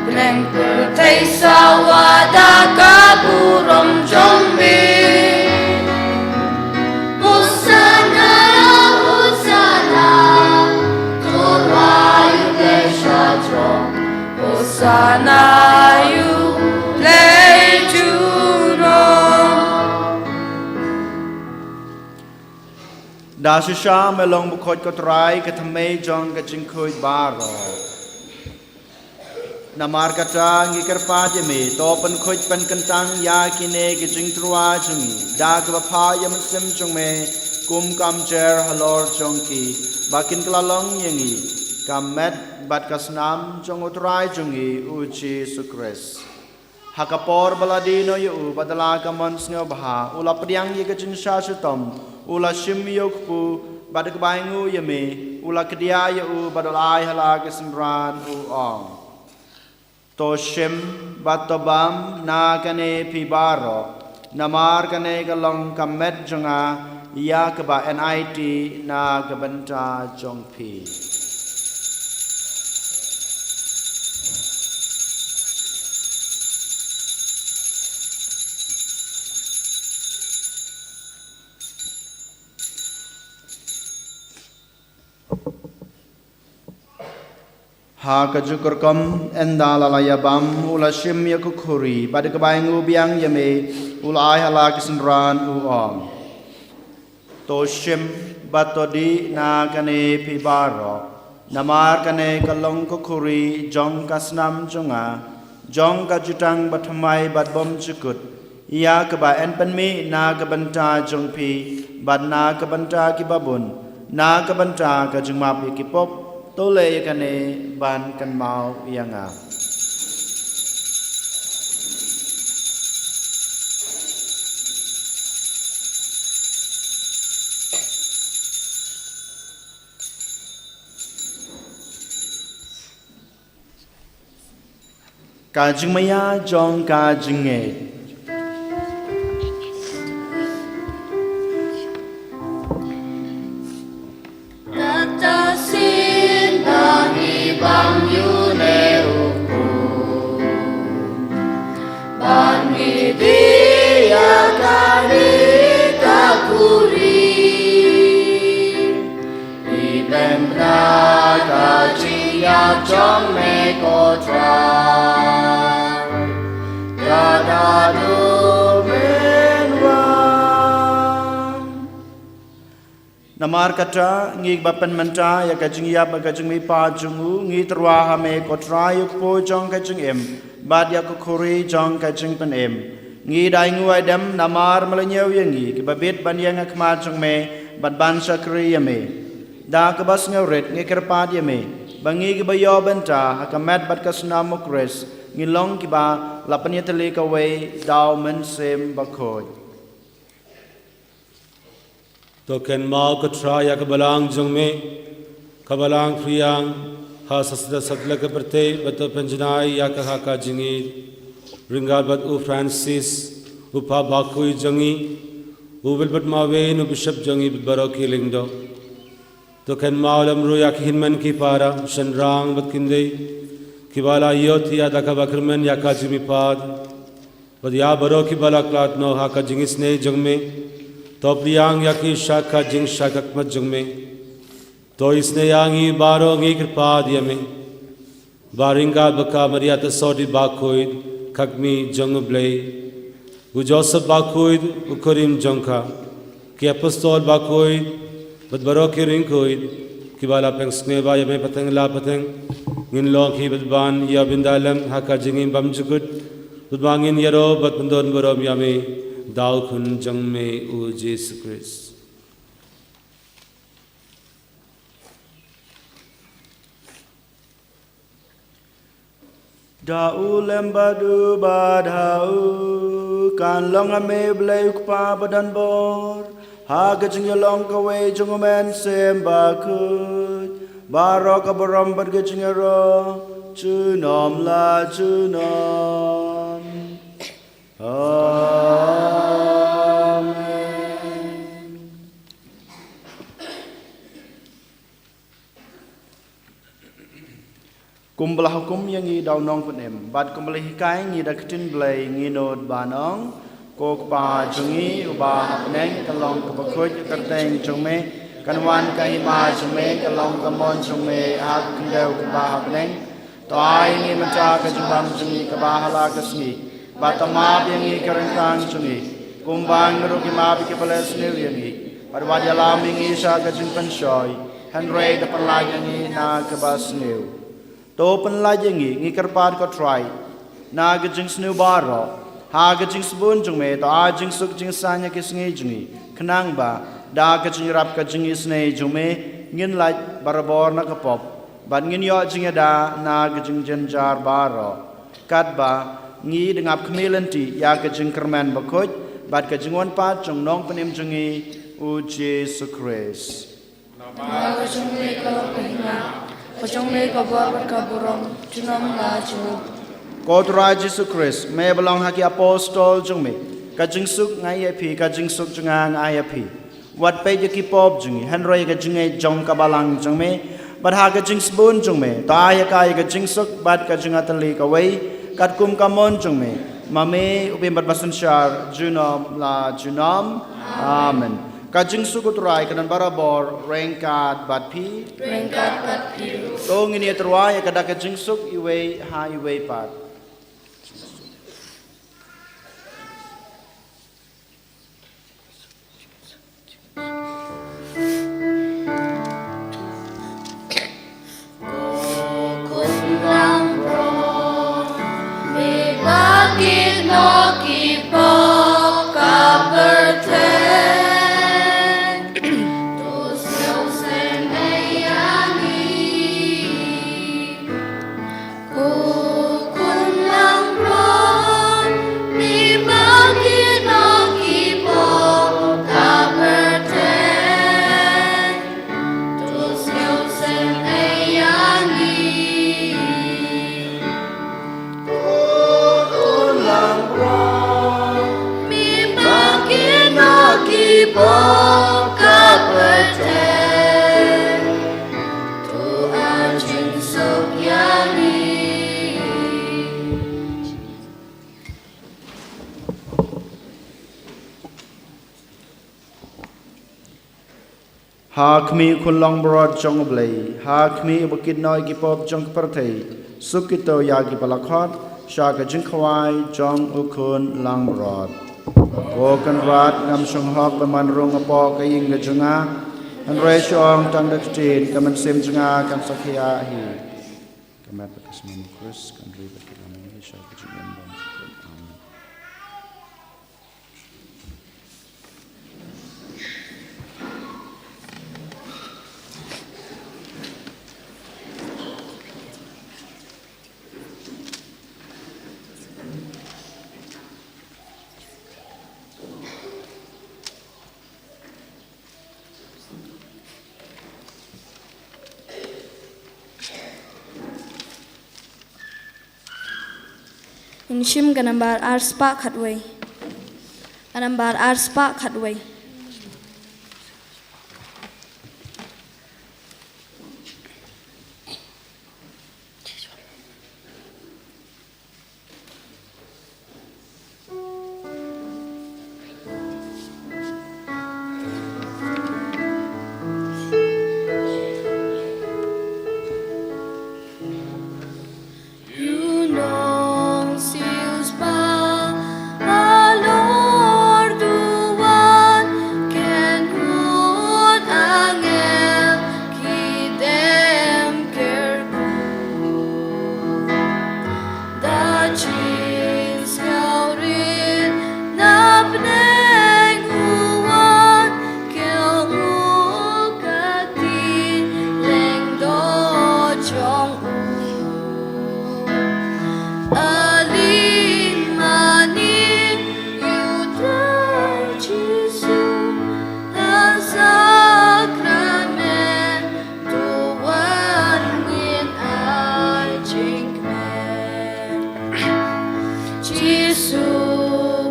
Bneng pyrthei sawa da ka burom jong me. Hosana, Hosana, to rwai ïa U Blei sha jrong. Hosana ïa U Blei junom. Da shisha me long bakhuid ko Trai, ka thymmei jong ka jingkhuid baroh. Namarkata ngi kyrpad ïa me, to pynkhuid pynkyntang ïa kine ki jingtyrwa jong ngi da kaba phah ïa u Mynsiem jong me kum ka mjer halor jong ki, ba kin kylla long ïa ngi ka met bad ka snam jong U Trai jong ngi U Jisu Khrist. Ha ka por ba la die noh ïa u bad da la ka mon sngewbha, u la pdiang ïa ka jingshah shitom, u la shim ïa u kpu, bad da kaba ainguh ïa me, u la kdiah ïa u bad u la ai ha la ki synran, u ong: To shim bad to bam na kane phi baroh, namar kane ka long ka met jong nga, ïa kaba yn aiti na ka bynta jong phi. Ha kajuh ka rukom, ynda la la ïa bam, u la shim ïa ka khuri, bad da kaba ainguh biang ïa me, u la ai ha la ki synran, u ong: To shim bad to dih na kane phi baroh, namar kane ka long ka khuri jong ka snam jong nga, jong ka jutang bathymmai bad bymjukut, ïa kaba yn pynmih na ka bynta jong phi bad na ka bynta ki babun, na ka bynta ka jingmap ïa ki pop. To leh ïa kane ban kynmaw ïa nga. Ka jingmaïa jong ka jingngeit. Kata sien ba ngi bam ïa une u khun, ba ngi dih ïa kane ka khuri, i bym bna Namar kata, ngi ba pynmynta ïa ka jingïap bad ka jingmihpat jong u, ngi tyrwa ha me ko Trai, u kpu jong ka jingim bad ïa ka khuri jong ka jingpynim. Ngi da ainguh aidem namar me la ñiew ïa ngi kiba bit ban ïeng ha khmat jong me bad ban shakri ïa me. Da kaba sngewrit ngi kyrpad ïa me ba ngi kiba ïoh bynta ha ka met bad ka snam u Khrist, ngin long kiba la pynïatylli kawei da u Mynsiem Bakhuid. To kynmaw ko Trai ïa ka balang jong me, ka balang phriang ha satlak satlak ka pyrthei, bad to pynjanai ïa ka ha ka jingïeit ryngkat bad u Francis, u Pope bakhuid jong ngi, u Wilbert Marwein, u Bishop jong ngi bad baroh ki lyngdoh. To kynmaw lem ruh ïa ki hynmen ki para, shynrang bad khyndiat, kiba la ïohthiah da kaba kyrmen ïa ka jingmihpat, bad ïa baroh kiba la khlad noh ha ka jingisynei jong me. To pdiang ïa ki sha ka jingshai khmat jong me. To isynei ïa ngi baroh, ngi kyrpad ïa me ba ryngkat bad ka Maria Theisotti bakhuid, ka kmie jong u Blei, u Joseph bakhuid, u kurim jong ka, ki apostol bakhuid bad baroh ki riewkhuid kiba la pynsngewbha ïa me pateng la pateng, ngin long kiba ban ïoh bynta lem ha ka jingim bymjukut, bad ba ngin ïaroh bad pyndonburom ïa me da u Khun jong me u Jisu Khrist. Da u lem bad u bad ha u, kan long ha me u Blei u Kpa badonbor, ha ka jingïalong kawei jong u Mynsiem Bakhuid, baroh ka burom bad ka jingïaroh junom la junom. Amen. Kumba la hukum ïa ngi da u Nongpynim bad kumba la hikai ngi da ka ktien Blei, ngin nud ban ong: Ko Kpa jong ngi uba ha bneng, kan long kaba khuid ka kyrteng jong me, kan wan ka hima jong me, kan long ka mon jong me ha ka khyndew kumba ha bneng. To ai ïa ngi mynta ka jingbam jong ngi kaba ha la ka sngi, bad to map ïa ngi ki ryngkang jong ngi, kumba ngi ruh ngi map ïa kiba la sniew ïa ngi, bad wat ïalam ïa ngi sha ka jingpynshoi, hynrei to pynlait ïa ngi na kaba sniew. To pynlait ïa ngi, ngi kyrpad ko Trai, na ka jingsniew baroh, ha ka jingsbun jong me to ai jingsuk jingsaiñ ha ki sngi jong ngi, khnang ba da ka jingïarap ka jingisynei jong me ngin lait barabor na ka pop, bad ngin ïoh jingïada na ka jingjynjar baroh, katba ngi dang ap khmih lynti ïa ka jingkyrmen bakhuid bad ka jingwan pat jong u Nongpynim jong ngi u Jisu Khrist. Namar ka jong me ka long ka hima, ka jong me ka bor bad ka burom junom la junom. Ko Trai Jisu Khrist, me ba long ha ki apostol jong me: Ka jingsuk nga ai ïa phi, ka jingsuk jong nga nga ai ïa phi. Wat peit ïa ki pop jong ngi, hynrei ïa ka jingngeit jong ka balang jong me, bad ha ka jingsbun jong me to ai ïa ka ïa ka jingsuk bad ka jingïatylli kawei, katkum ka mon jong me, ma me u bym bad basynshar junom la junom. Amen. Ka jingsuk u Trai kan don barabor ryngkat bad phi. Ryngkat bad phi ruh. To ngin ïatyrwa ïa ka da ka jingsuk iwei ha iwei pat. Ha khmih u Khun langbrot jong U Blei, ha khmih uba kit noh ïa ki pop jong ka pyrthei, suk kito ïa kiba la khot sha ka jingkhawai jong u Khun langbrot. Ko Kynrad, ngam shong hok ban wan rung hapoh ka ïing ka jong nga, Hynrei shu ong tang da ka ktien, ka mynsiem jong nga kan sa khia hi. Ka met bad ka snam u Khrist kan ri bad ka long hi sha ka jingim bad ka. Amen. Ngin shim ka nambar ar spah khatwei. Ka nambar ar spah khatwei. Ïa u nongsiewspah halor duwan, ken khot angel ki dem kyrkhu. Da jingsngewrit na bneng u wan, kel nguh ka kti lyngdoh jong u. Ylli mane ïa u Trai Jisu ha sakramen duwan ngin ai jingkmen. Jisu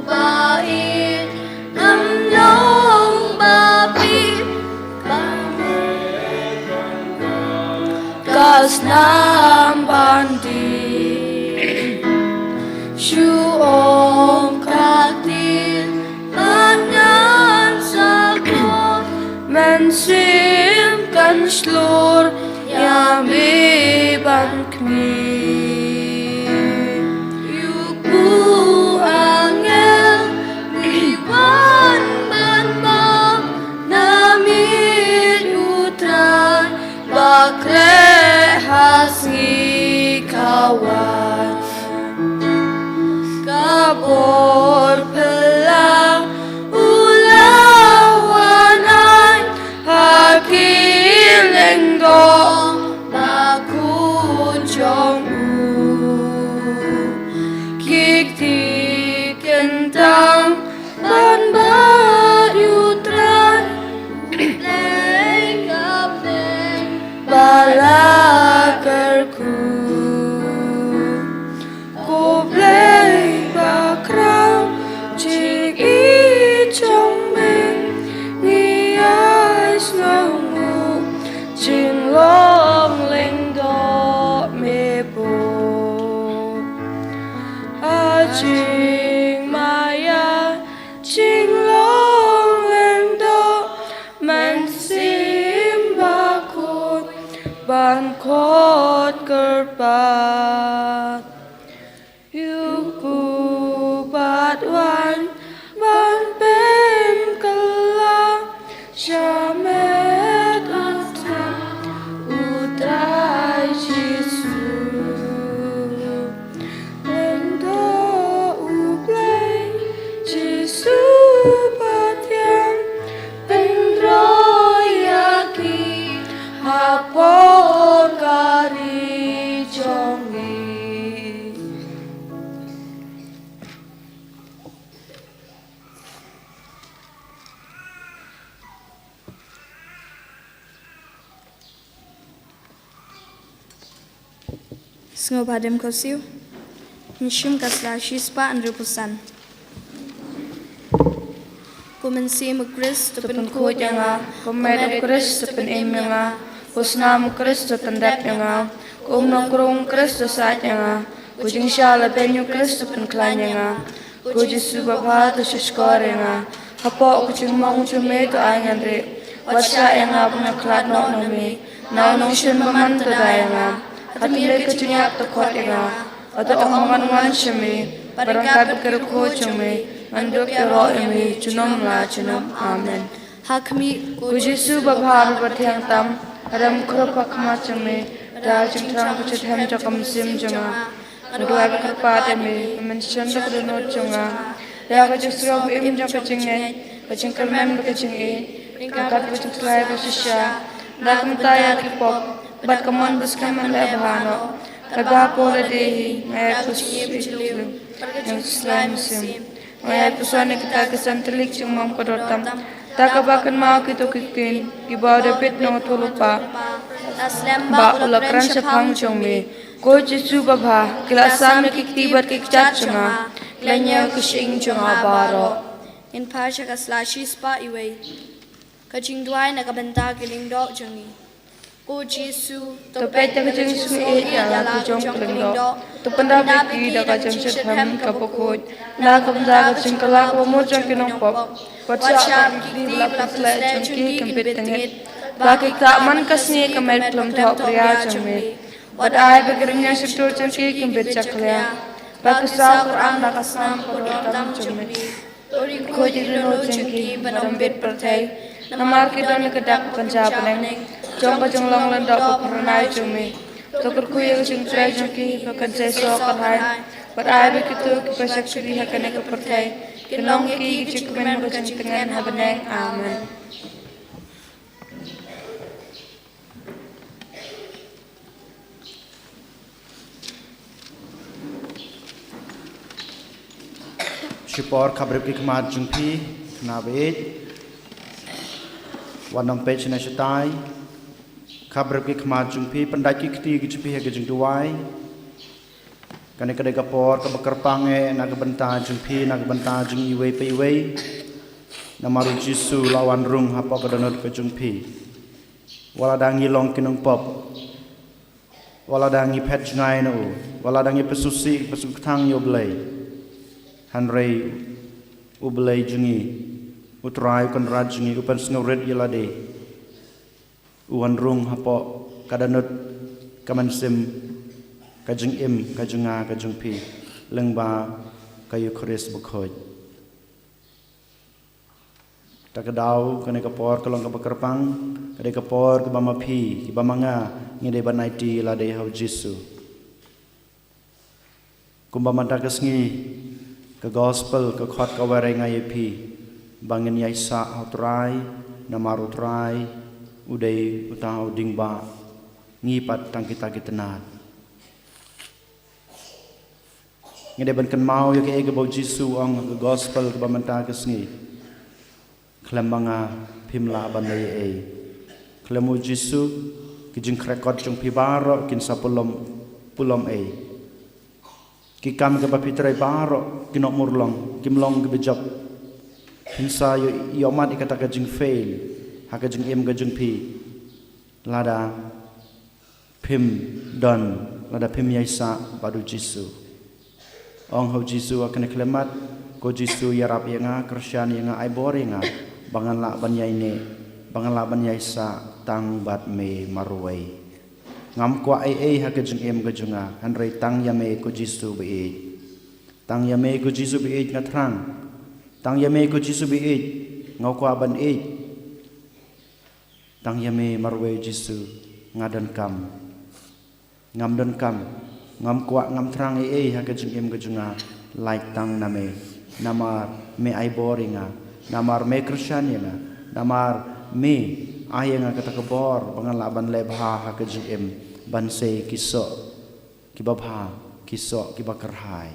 ba ïeit, ym long ba bieit, ka snam ban dih. Shu ong ka ktien bad ngan sa khot, mynsiem kan shlur ïa me ban khmih. Ïa u angel ngi wan ban bam na miet u Trai ba khreh ha sngi ka wan. Ka bor phylla u la wan ai ha ki lyngdoh bakhuid jong u. Ki kti kyntang ban bat ïa u Trai, u Blei ka bneng ba la kyrkhu. Ko Blei bakhraw, jingïeit jong me ngi ïai sngewnguh, jinglong lyngdoh me bun. Ha jingmaïa jinglong lyngdoh, mynsiem bakhuid ban khot kyrpad. Ïa u Kpa Trai ban pynkylla shamet u Trai, u Trai Jisu. Lyngdoh u Blei Jisu Pathian, pynroi ïa ki hapoh ka ri jong ngi. Sngewbha dem ko siew. Ngin shim ka sla shispah hynriewphew san. Ko Mynsiem u Khrist to pynkhuid ïa nga. Ko met u Khrist to pynim ïa nga. Ko snam u Khrist to pyndep ïa nga. Ko um nongkrong u Khrist to said ïa nga. Ko jingshah labeiñ u Khrist to pynkhlaiñ ïa nga. Ko Jisu babha to sngewsih ïa nga. Hapoh ka jingmong jong me to ai ngan rieh. Wat shah ïa nga ba ngan khlad noh na me. Na u nongshun bymman to da ïa nga. Hadien ka jingïap to khot ïa nga. Hato ong ba ngan wan sha me. Bad ryngkat bad ka riewkhuid jong me ngan dup ïaroh ïa me junom la junom. Amen. Ha khmih, ko Jisu babha bad bathiang tam, rem khrup ha khmat jong me, da ka jingthrang ka jingthrang jong ka mynsiem jong nga. Nga duwai bad kyrpad ïa me, ba men shon da ka dohnud jong nga, ïa ka jingsngew ba im jong ka jingngeit, ka jingkyrmen bad ka jingïeit, ryngkat bad ka jingkhlaiñ ba shisha, da ka bynta ïa ki pop bad ka mon ba skhem ban leh bha noh. Katba hapoh lade hi nga ïai pyrshah ïa ka jingim jong ka jingslai mynsiem. Nga ïai pyrshah ïa kita ki san tylli ki jingmam ka dohnud tam, da kaba kynmaw ïa kito ki ktien kiba u Dabid u nongïathuhlypa ba u la kren shaphang jong me. Ko Jisu babha, ki la sam ïa ki kti bad ki kjat jong nga, ki la ñiew ïa ka shyieng jong nga baroh. Ngin phai sha ka sla shispah iwei. Ka jingduwai na ka bynta ki lyngdoh jong ngi. Ko Jisu, to peit da ka jingsngewsih ïa la ki jong ki lyngdoh, to pyndap ïa ki da ka jingshitrhem kaba khuid, na ka bynta ka jingkylla kaba mut jong ki nongpop. Wat shah ba ki kti ba la pynsleh jong ki kin bit tyngit, ba ki ktah man ka sngi ka met khlem thoh bria jong me. Wat ai ba ki rynïeng shyntur jong ki kin bit jakhlia, ba ki saw kyrang da ka snam ka dohnud tam jong me. To ri khuid ïa ki dohnud jong ki ban ym bit pyrthei, namar ki don ïa ka dak ba kynja bneng jong ka jinglong lyngdoh ba phyrnai jong me. To kyrkhu ïa ka jingtrei jong ki ba kan seisoh kyrhai, bad ai ba kito kiba shakri ha kane ka pyrthei kin long ki ki jingkmen bad ka jingtngen ha bneng. Amen. Shipor khabrip ki khmat jong phi, khynnah baieit. Wat nym peit shane shatai. Khabrip ki khmat jong phi, pyndait ki kti ki jong phi ha ka jingduwai. Kane ka dei ka por kaba kyrpang eh na ka bynta jong phi, na ka bynta jong iwei pa iwei. Namar u Jisu u la wan rung hapoh ka dohnud ka jong phi. Wat la dang ngi long ki nongpop, wat la dang ngi phet jngai na u, wat la dang ngi pynsngewsih, pynsngewthuh ïa u Blei, hynrei u Blei jong ngi, u Trai u Kynrad jong ngi, u pynsngewrit ïa lade. U wan rung hapoh ka dohnud, ka mynsiem, ka jingim ka jong nga ka jong phi, lyngba ka Eukharist bakhuid. Ta ka daw, kane ka por ka long kaba kyrpang, ka dei ka por kaba ma phi, kiba ma nga, ngi dei ban aiti lade ha u Jisu. Kumba mynta ka sngi, ka gospel, ka khot ka wer ïa nga ïa phi, ba ngin ïaisah ha u Trai, namar u Trai u dei uta u dieng ba ngi pat tang kita ki tnat. Ngi dei ban kynmaw ïa kaei kaba u Jisu u ong ha ka gospel kaba mynta ka sngi. Khlem ma nga phim lah ban leh ei ei. Khlem u Jisu, ki jingkrekot jong phi baroh kin sa pulom, pulom ei. Ki kam kiba phi trei baroh ki nongmurlong, kim long kiba jop. Phin sa ïoh, ïohmad ïa kata ka jingfail ha ka jingim ka jong phi. Lada phim don, lada phim ïaisah bad u Jisu. Ong ha u Jisu ha kane ka khyllipmat, ko Jisu ïarap ïa nga, kyrshan ïa nga, ai bor ïa nga, ba ngan lah ban ïaineh, ba ngan lah ban ïaisah tang bad me marwei. Ngam kwah ei ei ha ka jingim ka jong nga, hynrei tang ïa me ko Jisu ba ïeit. Tang ïa me ko Jisu ba ïeit nga thrang. Tang ïa me ko Jisu ba ïeit nga kwah ban ïeit. Tang ïa me marwei Jisu nga donkam. Ngam donkam, ngam kwah, ngam thrang ei ei ha ka jingim ka jong nga, lait tang na me. Namar me ai bor ïa nga, namar me kyrshan ïa nga, namar me ai ïa nga kata ka bor ba ngan lah ban leh bha ha ka jingim, ban sei ki soh kiba bha, ki soh kiba kyrhai.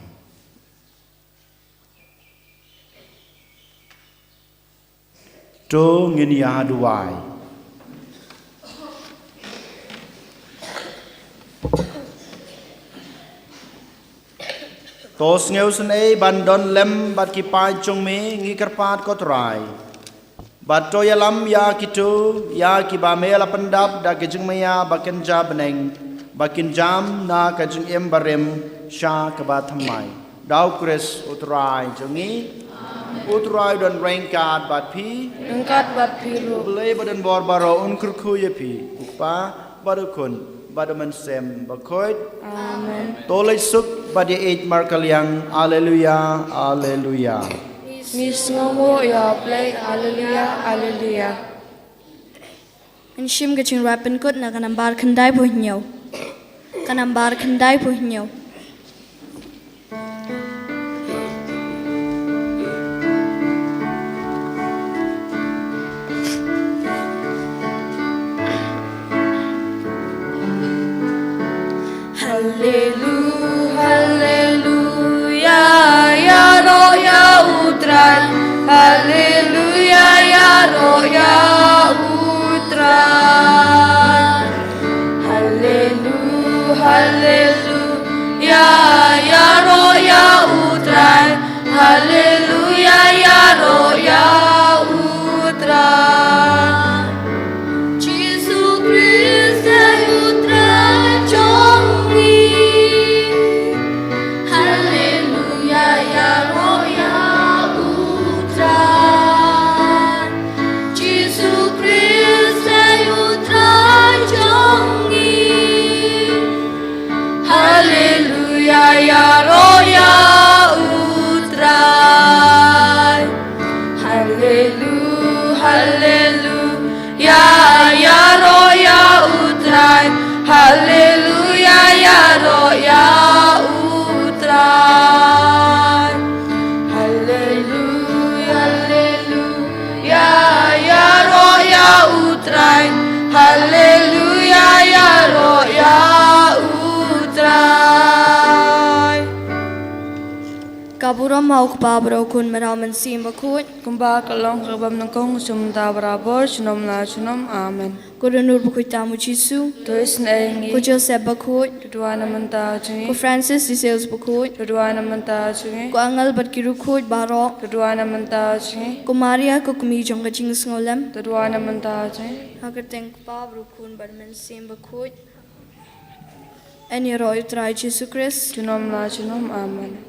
To ngin ïa duwai. To sngewsynei ban don lem bad ki paid jong me, ngi kyrpad ko Trai. Bad to ïalam ïa kito, ïa kiba me la pyndap da ka jingmaïa ba kynja bneng, ba kin jam na ka jingim barim sha kaba thymmai. Da u Khrist u Trai jong ngi. U Trai u don ryngkat bad phi. Ryngkat bad phi ruh. U Blei ba don bor baroh un kyrkhu ïa phi. U Kpa, bad u Khun, bad u Mynsiem Bakhuid. Amen. To leit suk bad ïa ïeit markylliang. Alleluia, alleluia. Ngi Ngi sngewnguh ïa U Blei, haleluya, haleluya. Ngan shim ka jingrwai pynkut na ka nambar khyndai phew hynñiew. Ka nambar khyndai phew hynñiew. Haleluya, haleluya, ïaroh ïa U Trai. Haleluya, ïaroh ïa U Trai. Haleluya, haleluya, ïaroh ïa U Trai. Haleluya, ïaroh ïa U Trai. Jisu Khrist dei U Trai jong ngi. Haleluya, ïaroh ïa U Trai. Jisu Khrist dei U Trai jong ngi. Haleluya, ïaroh ïa U Trai. Haleluya, haleluya, ïaroh ïa U Trai. Haleluya, ïaroh ïa U Trai. Haleluya, haleluya, ïaroh ïa U Trai. Haleluya, ïaroh ïa U Trai. Ka burom ha U Kpa bad U Khun bad U Mynsiem Bakhuid. Kumba ka long ha kaba nyngkong, sha mynta barabor, junom la junom. Amen. Ko Dohnud Bakhuid tam u Jisu. To isynei ïa ngi. Ko Joseph Bakhuid. To duwai na bynta jong ngi. Ko Francis de Sales Bakhuid. To duwai na bynta jong ngi. Ko angel bad ki riewkhuid baroh. To duwai na bynta jong ngi. Ko Maria, ko kmie jong ka jingsngewlem. To duwai na bynta jong ngi. Ha ka kyrteng U Kpa bad U Khun bad U Mynsiem Bakhuid. Yn ïaroh ïa U Trai Jisu Khrist. Junom la junom. Amen.